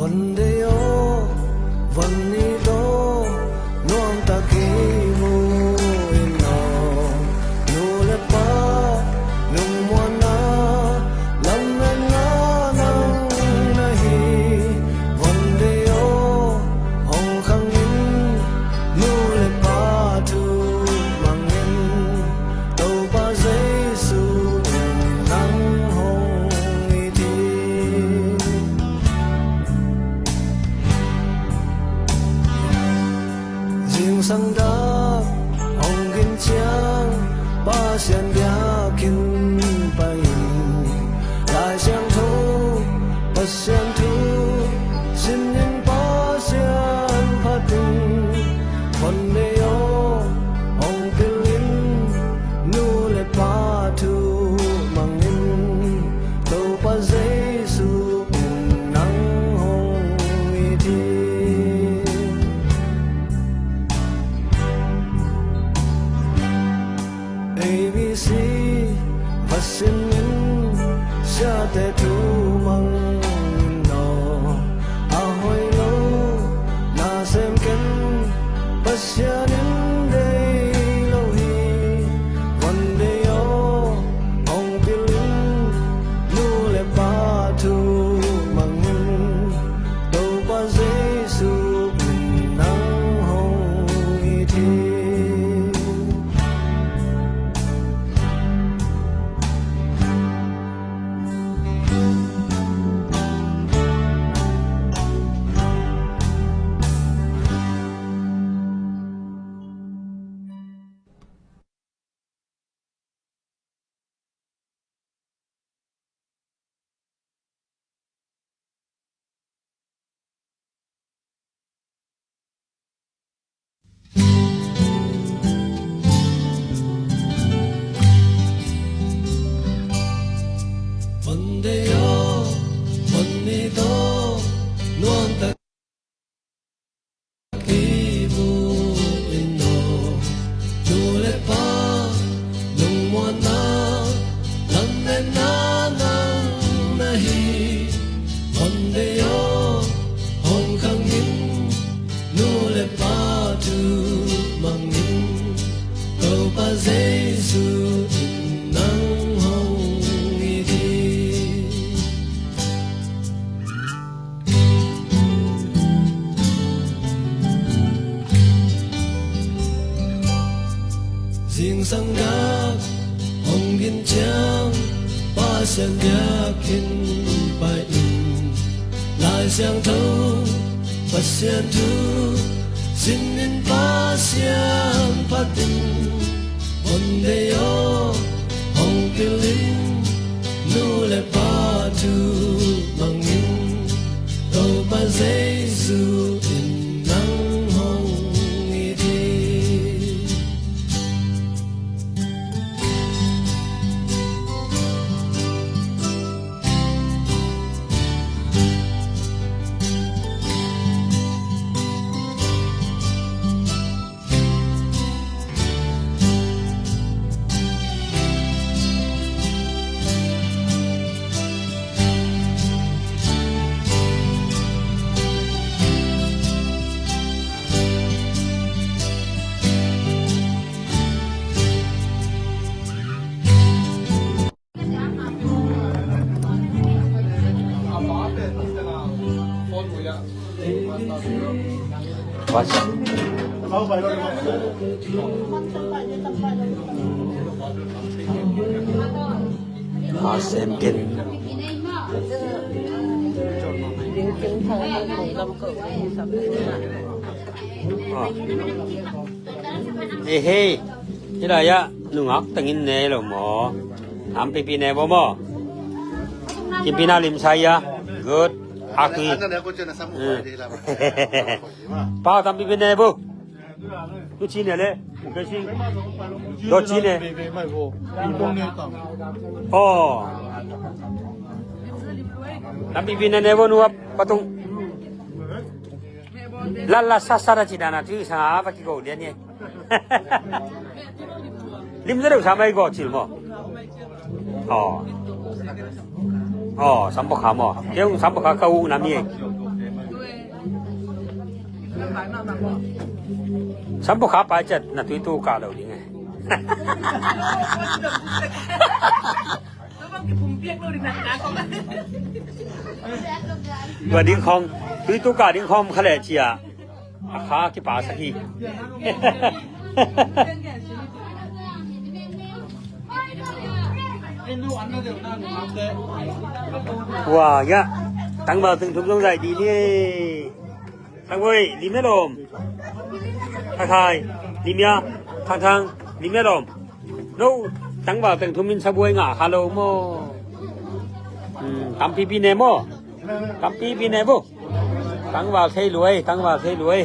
Vande aw, van ni tawh nuamtak i mu in aw. Nu le pa lungmuanna lametna nang na hi. Vande aw, hong khang in, nu le pa thu mang in. Topa Jesu in nang hong it hi. Zingsang dak hong gin ciang Pasian biakinn pai in. Lai Siangtho Pasian thu sin in, Pasian phat in. Vande aw, hong pil in, nu le pa thu mang in. Topa Jesu in nang hong it hi. A B C va sim in, siate thu mang in aw. A hoih lo na sem ken, Pasian in deih lo hi. Vande aw, hong pil in, nu le pa thu mang in. Topa Jesu in nang hong it hi. Vande aw, van ni tawh nuamtak i mu in aw. Nu le pa lungmuanna lametna nang na hi. Vande aw, hong khang in, nu le pa thu mang in. Topa Jesu in nang hong it hi. Zingsang dak hong gin ciang Pasian biakinn pai in. Lai Siangtho Pasian thu sin in, Pasian phat in. Vande aw, hong pil in, nu le pa thu mang in. Topa Jesu in nang hong it hi. Ehe, hih lai-ah nungak tengin ne lo maw? Tampipi ne vo maw? Kimpina limsai a. Good. Aki. Pau tampipi ne vo. Tu ci ne le. Do ci ne. Oh. Tampipi ne ne vo nu a patung. Lala sasara ci dana tu sa va kigo dia ni. Lim zereu sa mai go cil mo. Oh. Oh, sampakha mo. Keu sampakha ka u nami. Sampukha pai ciat na tui tu kah lo ding e. Tua ding khawng, tui tu kah ding khawng kha leh cia a kha kipasak hi. Ua, ya. Tangval teng thum zong zaih dih ni. Sabuai, lim e lawm. Khakhai, lim ya. Thangthang, lim e lawm. No, tangval teng thum in sabuai ngah kha lo maw? Hmm, tampipi ne maw? Tampipi ne bu. Tangval thei luai, tangval thei luai.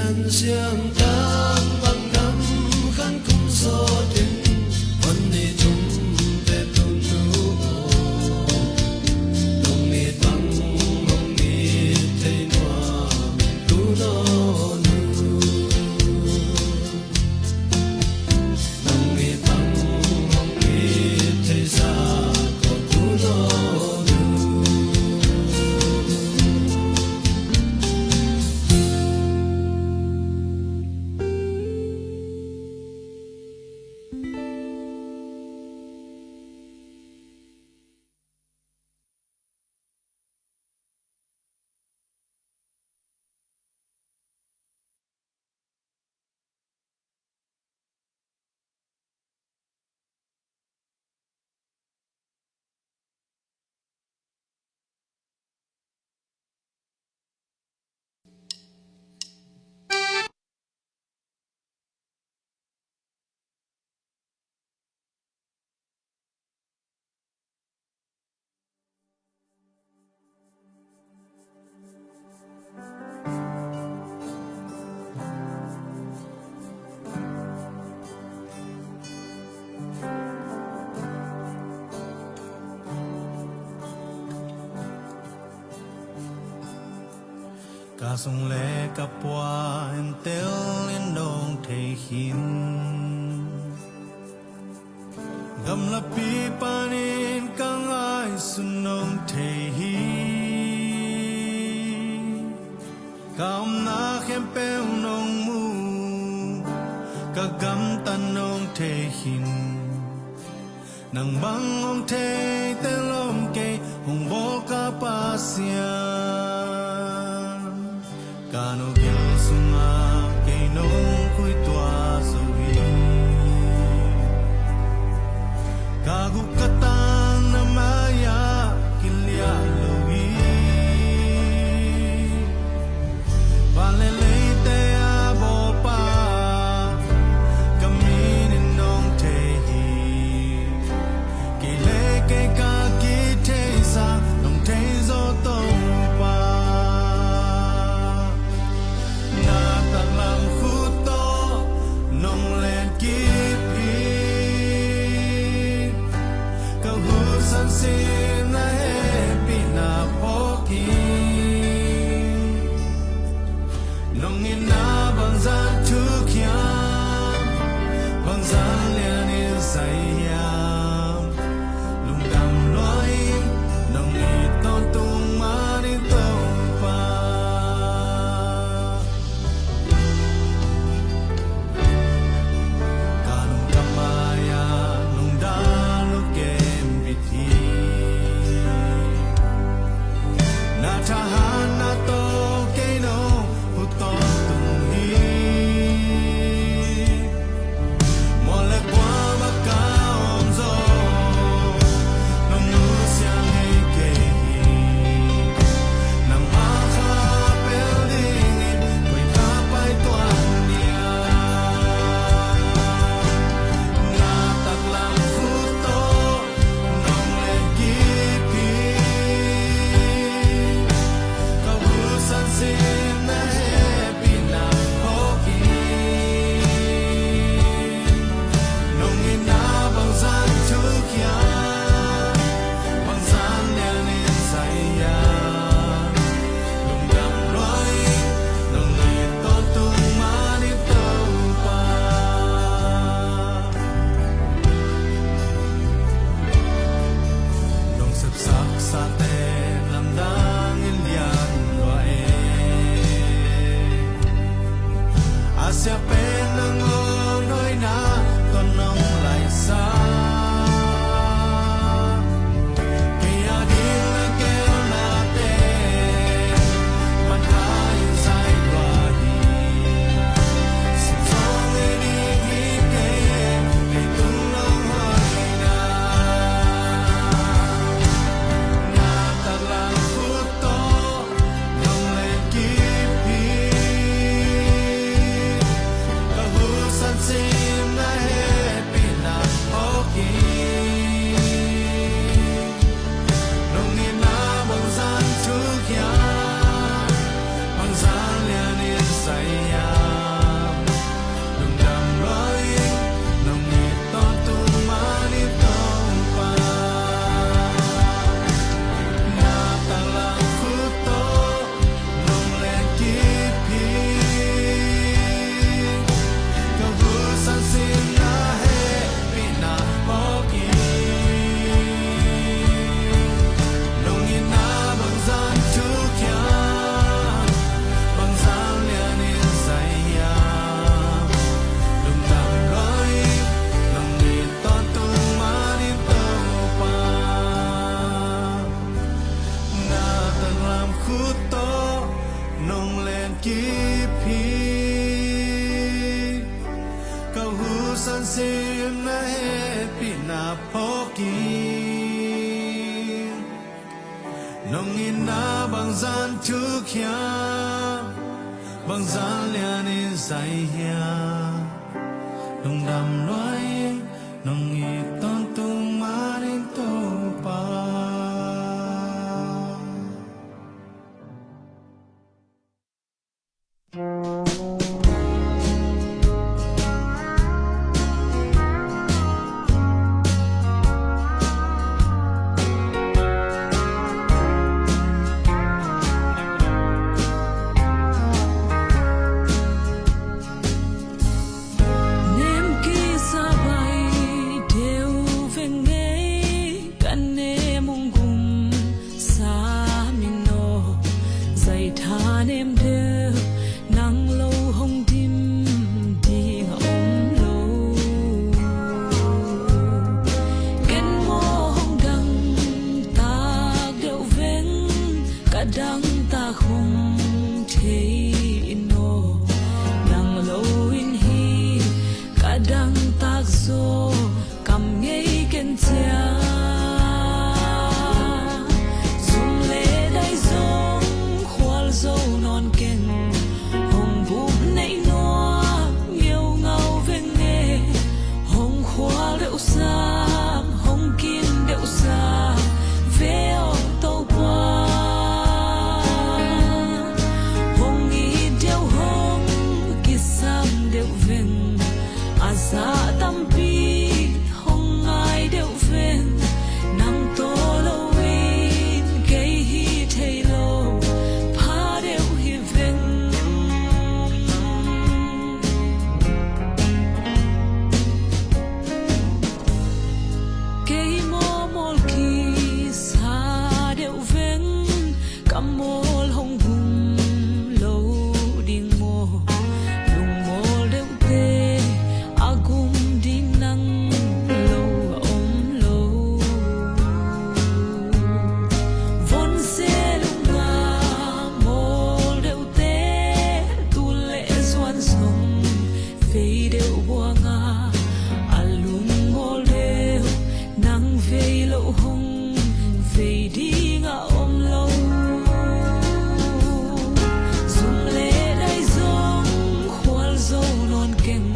Siangtang bang gam khan kum sawtin, hon ni thumte tun nu aw, nong it bang hong it thei nuam in tun aw nu. Nong it bang hong it thei sa ko tun aw nu. Ka sung le ka pua en tel in nong thei hi. Gamlapi panin ka ngaihsun nong thei hi. Ka omna khempeuh nong mu, ka gamtat nong thei hi. Nang bang hong thei tel om kei, hong bawl ka Pasian. Ka nu gil sungah kei nong khui tua zo hi. Ka guk ka tang na mai-ah kiliah lo hi. Van le leite a bawlpa, ka min in nong thei hi. Kei le kei ka kithei sa, nong thei zo Topa. Na taklam khut tawh nong len kip hi. Ka husan sin na hehpihna phawk hi. Nong itna bangzah thuk hiam, bangzah lian in zai hiam. Lungdam lua ing, nong it tawntung man ing Topa. Ka lungdam mai-ah lungdam lungkem bit hi. Na thahatna tawh kei nong hu tawntung hi. Mual le kuam ah ka om zong nong nusia ngei kei hi. Nangmah kha pel dingin koi ka pai tuan hiam. Na taklam khut tawh nong len kip hi. Ka husan sin na hehpihna phawk hi. Nong itna bangzah thuk hiam, bangzah lian in zai hiam. Lungdam lua ing, nong it tawntung man ing Topa. Nong sepsak sate lamdang in lian lua e. A sia pen nangawn hoihna tawh nong laihsak. Kei a ding na geelnate man kha in zai lua hi. Sim zaw ngei ding hi kei e, leitung nong hoihna. Na taklam khut tawh nong len kip hi. Ka husa Sim na hehpihna phawk in, nong itna bangzah thuk hiam, bangzah lian in zai hiam, lungdam lua ing, nong it tawntung manin Topa. Nem kisa bai deuh veng ei, ka nem hong gum sam in aw. Zai thanem deuh nang lo hong dim ding a om lo. Ken maw hong dangtak deuh veng, ka dangtak hong thei in aw. Nang lo in hi ka dangtak zaw, kam ngei ken ciang. Zum le dai zong khual zo nawn keng, hong bup neih nuam ngeungau veng e. Hong khual deuh sam, hong kin deuh sam ve aw Topa. Hong it deuh, hong kisam deuh veng, a zah tampi hong ngai deuh veng. Nang tawh lo in kei hi thei lo, pha deuh hi veng. Kei maw mawl kisa deuh veng, ka mawl hong gum lo ding maw? Lungmawl deuhte a gum ding nang lo a om lo. Von se lungna mawl deuhte, tul le zuan zong vei deuh buang a, a lungmawl deuh nang vei loh hong vei ding a om lo. Zum le dai zong khual zo nawn keng,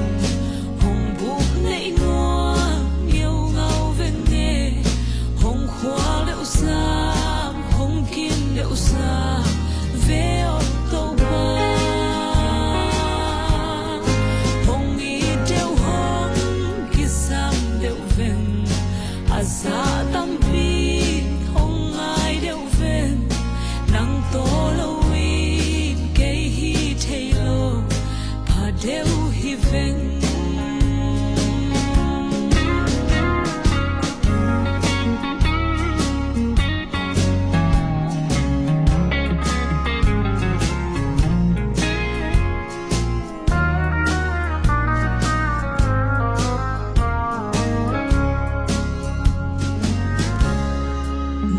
hong bup neih nuam ngeungau veng e. Hong khual deuh sam, hong kin deuh sam ve aw Topa. Hong it deuh, hong kisam deuh veng, a zah tampi hong ngai deuh veng. Nang tawh lo in kei hi thei lo, pha deuh hi veng.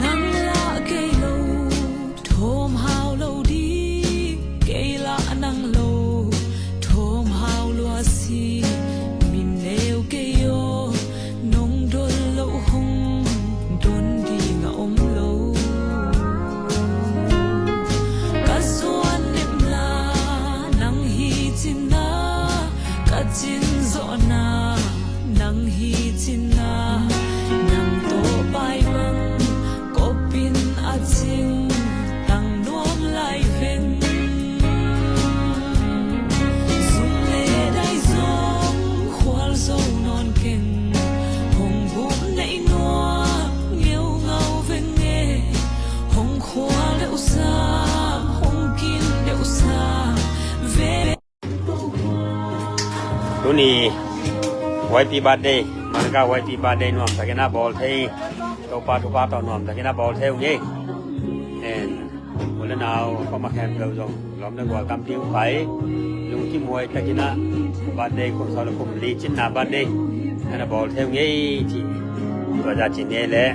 Nang lah kei lo thawm hau lo ding, kei lah nang lo thawm hau lua si. Min neu kei aw, nong don loh hong don ding a om lo. Ka zuan nepna nang hi cihna, ka cin zawhna nang hi cihna, nang tawh pai bang kop in a cing tang nuam lai veng. Zum le dai zong khual zo nawn keng, hong bup neih nuam ngeungau veng e. Hong khual deuh sam, hong kin deuh sam ve. Tuni Y P birthday, Malacca Y P birthday nuam takin a bawl thei, Topa thupha tawh nuam takin a bawl thei ung ei. En, u le nau, khuama khempeuh zong lawm le gual tampi uh pai, lungkim huai takin a birthday, kum sawm le kum li cinna birthday en a bawl thei ung ei ci. Tua za cin ei le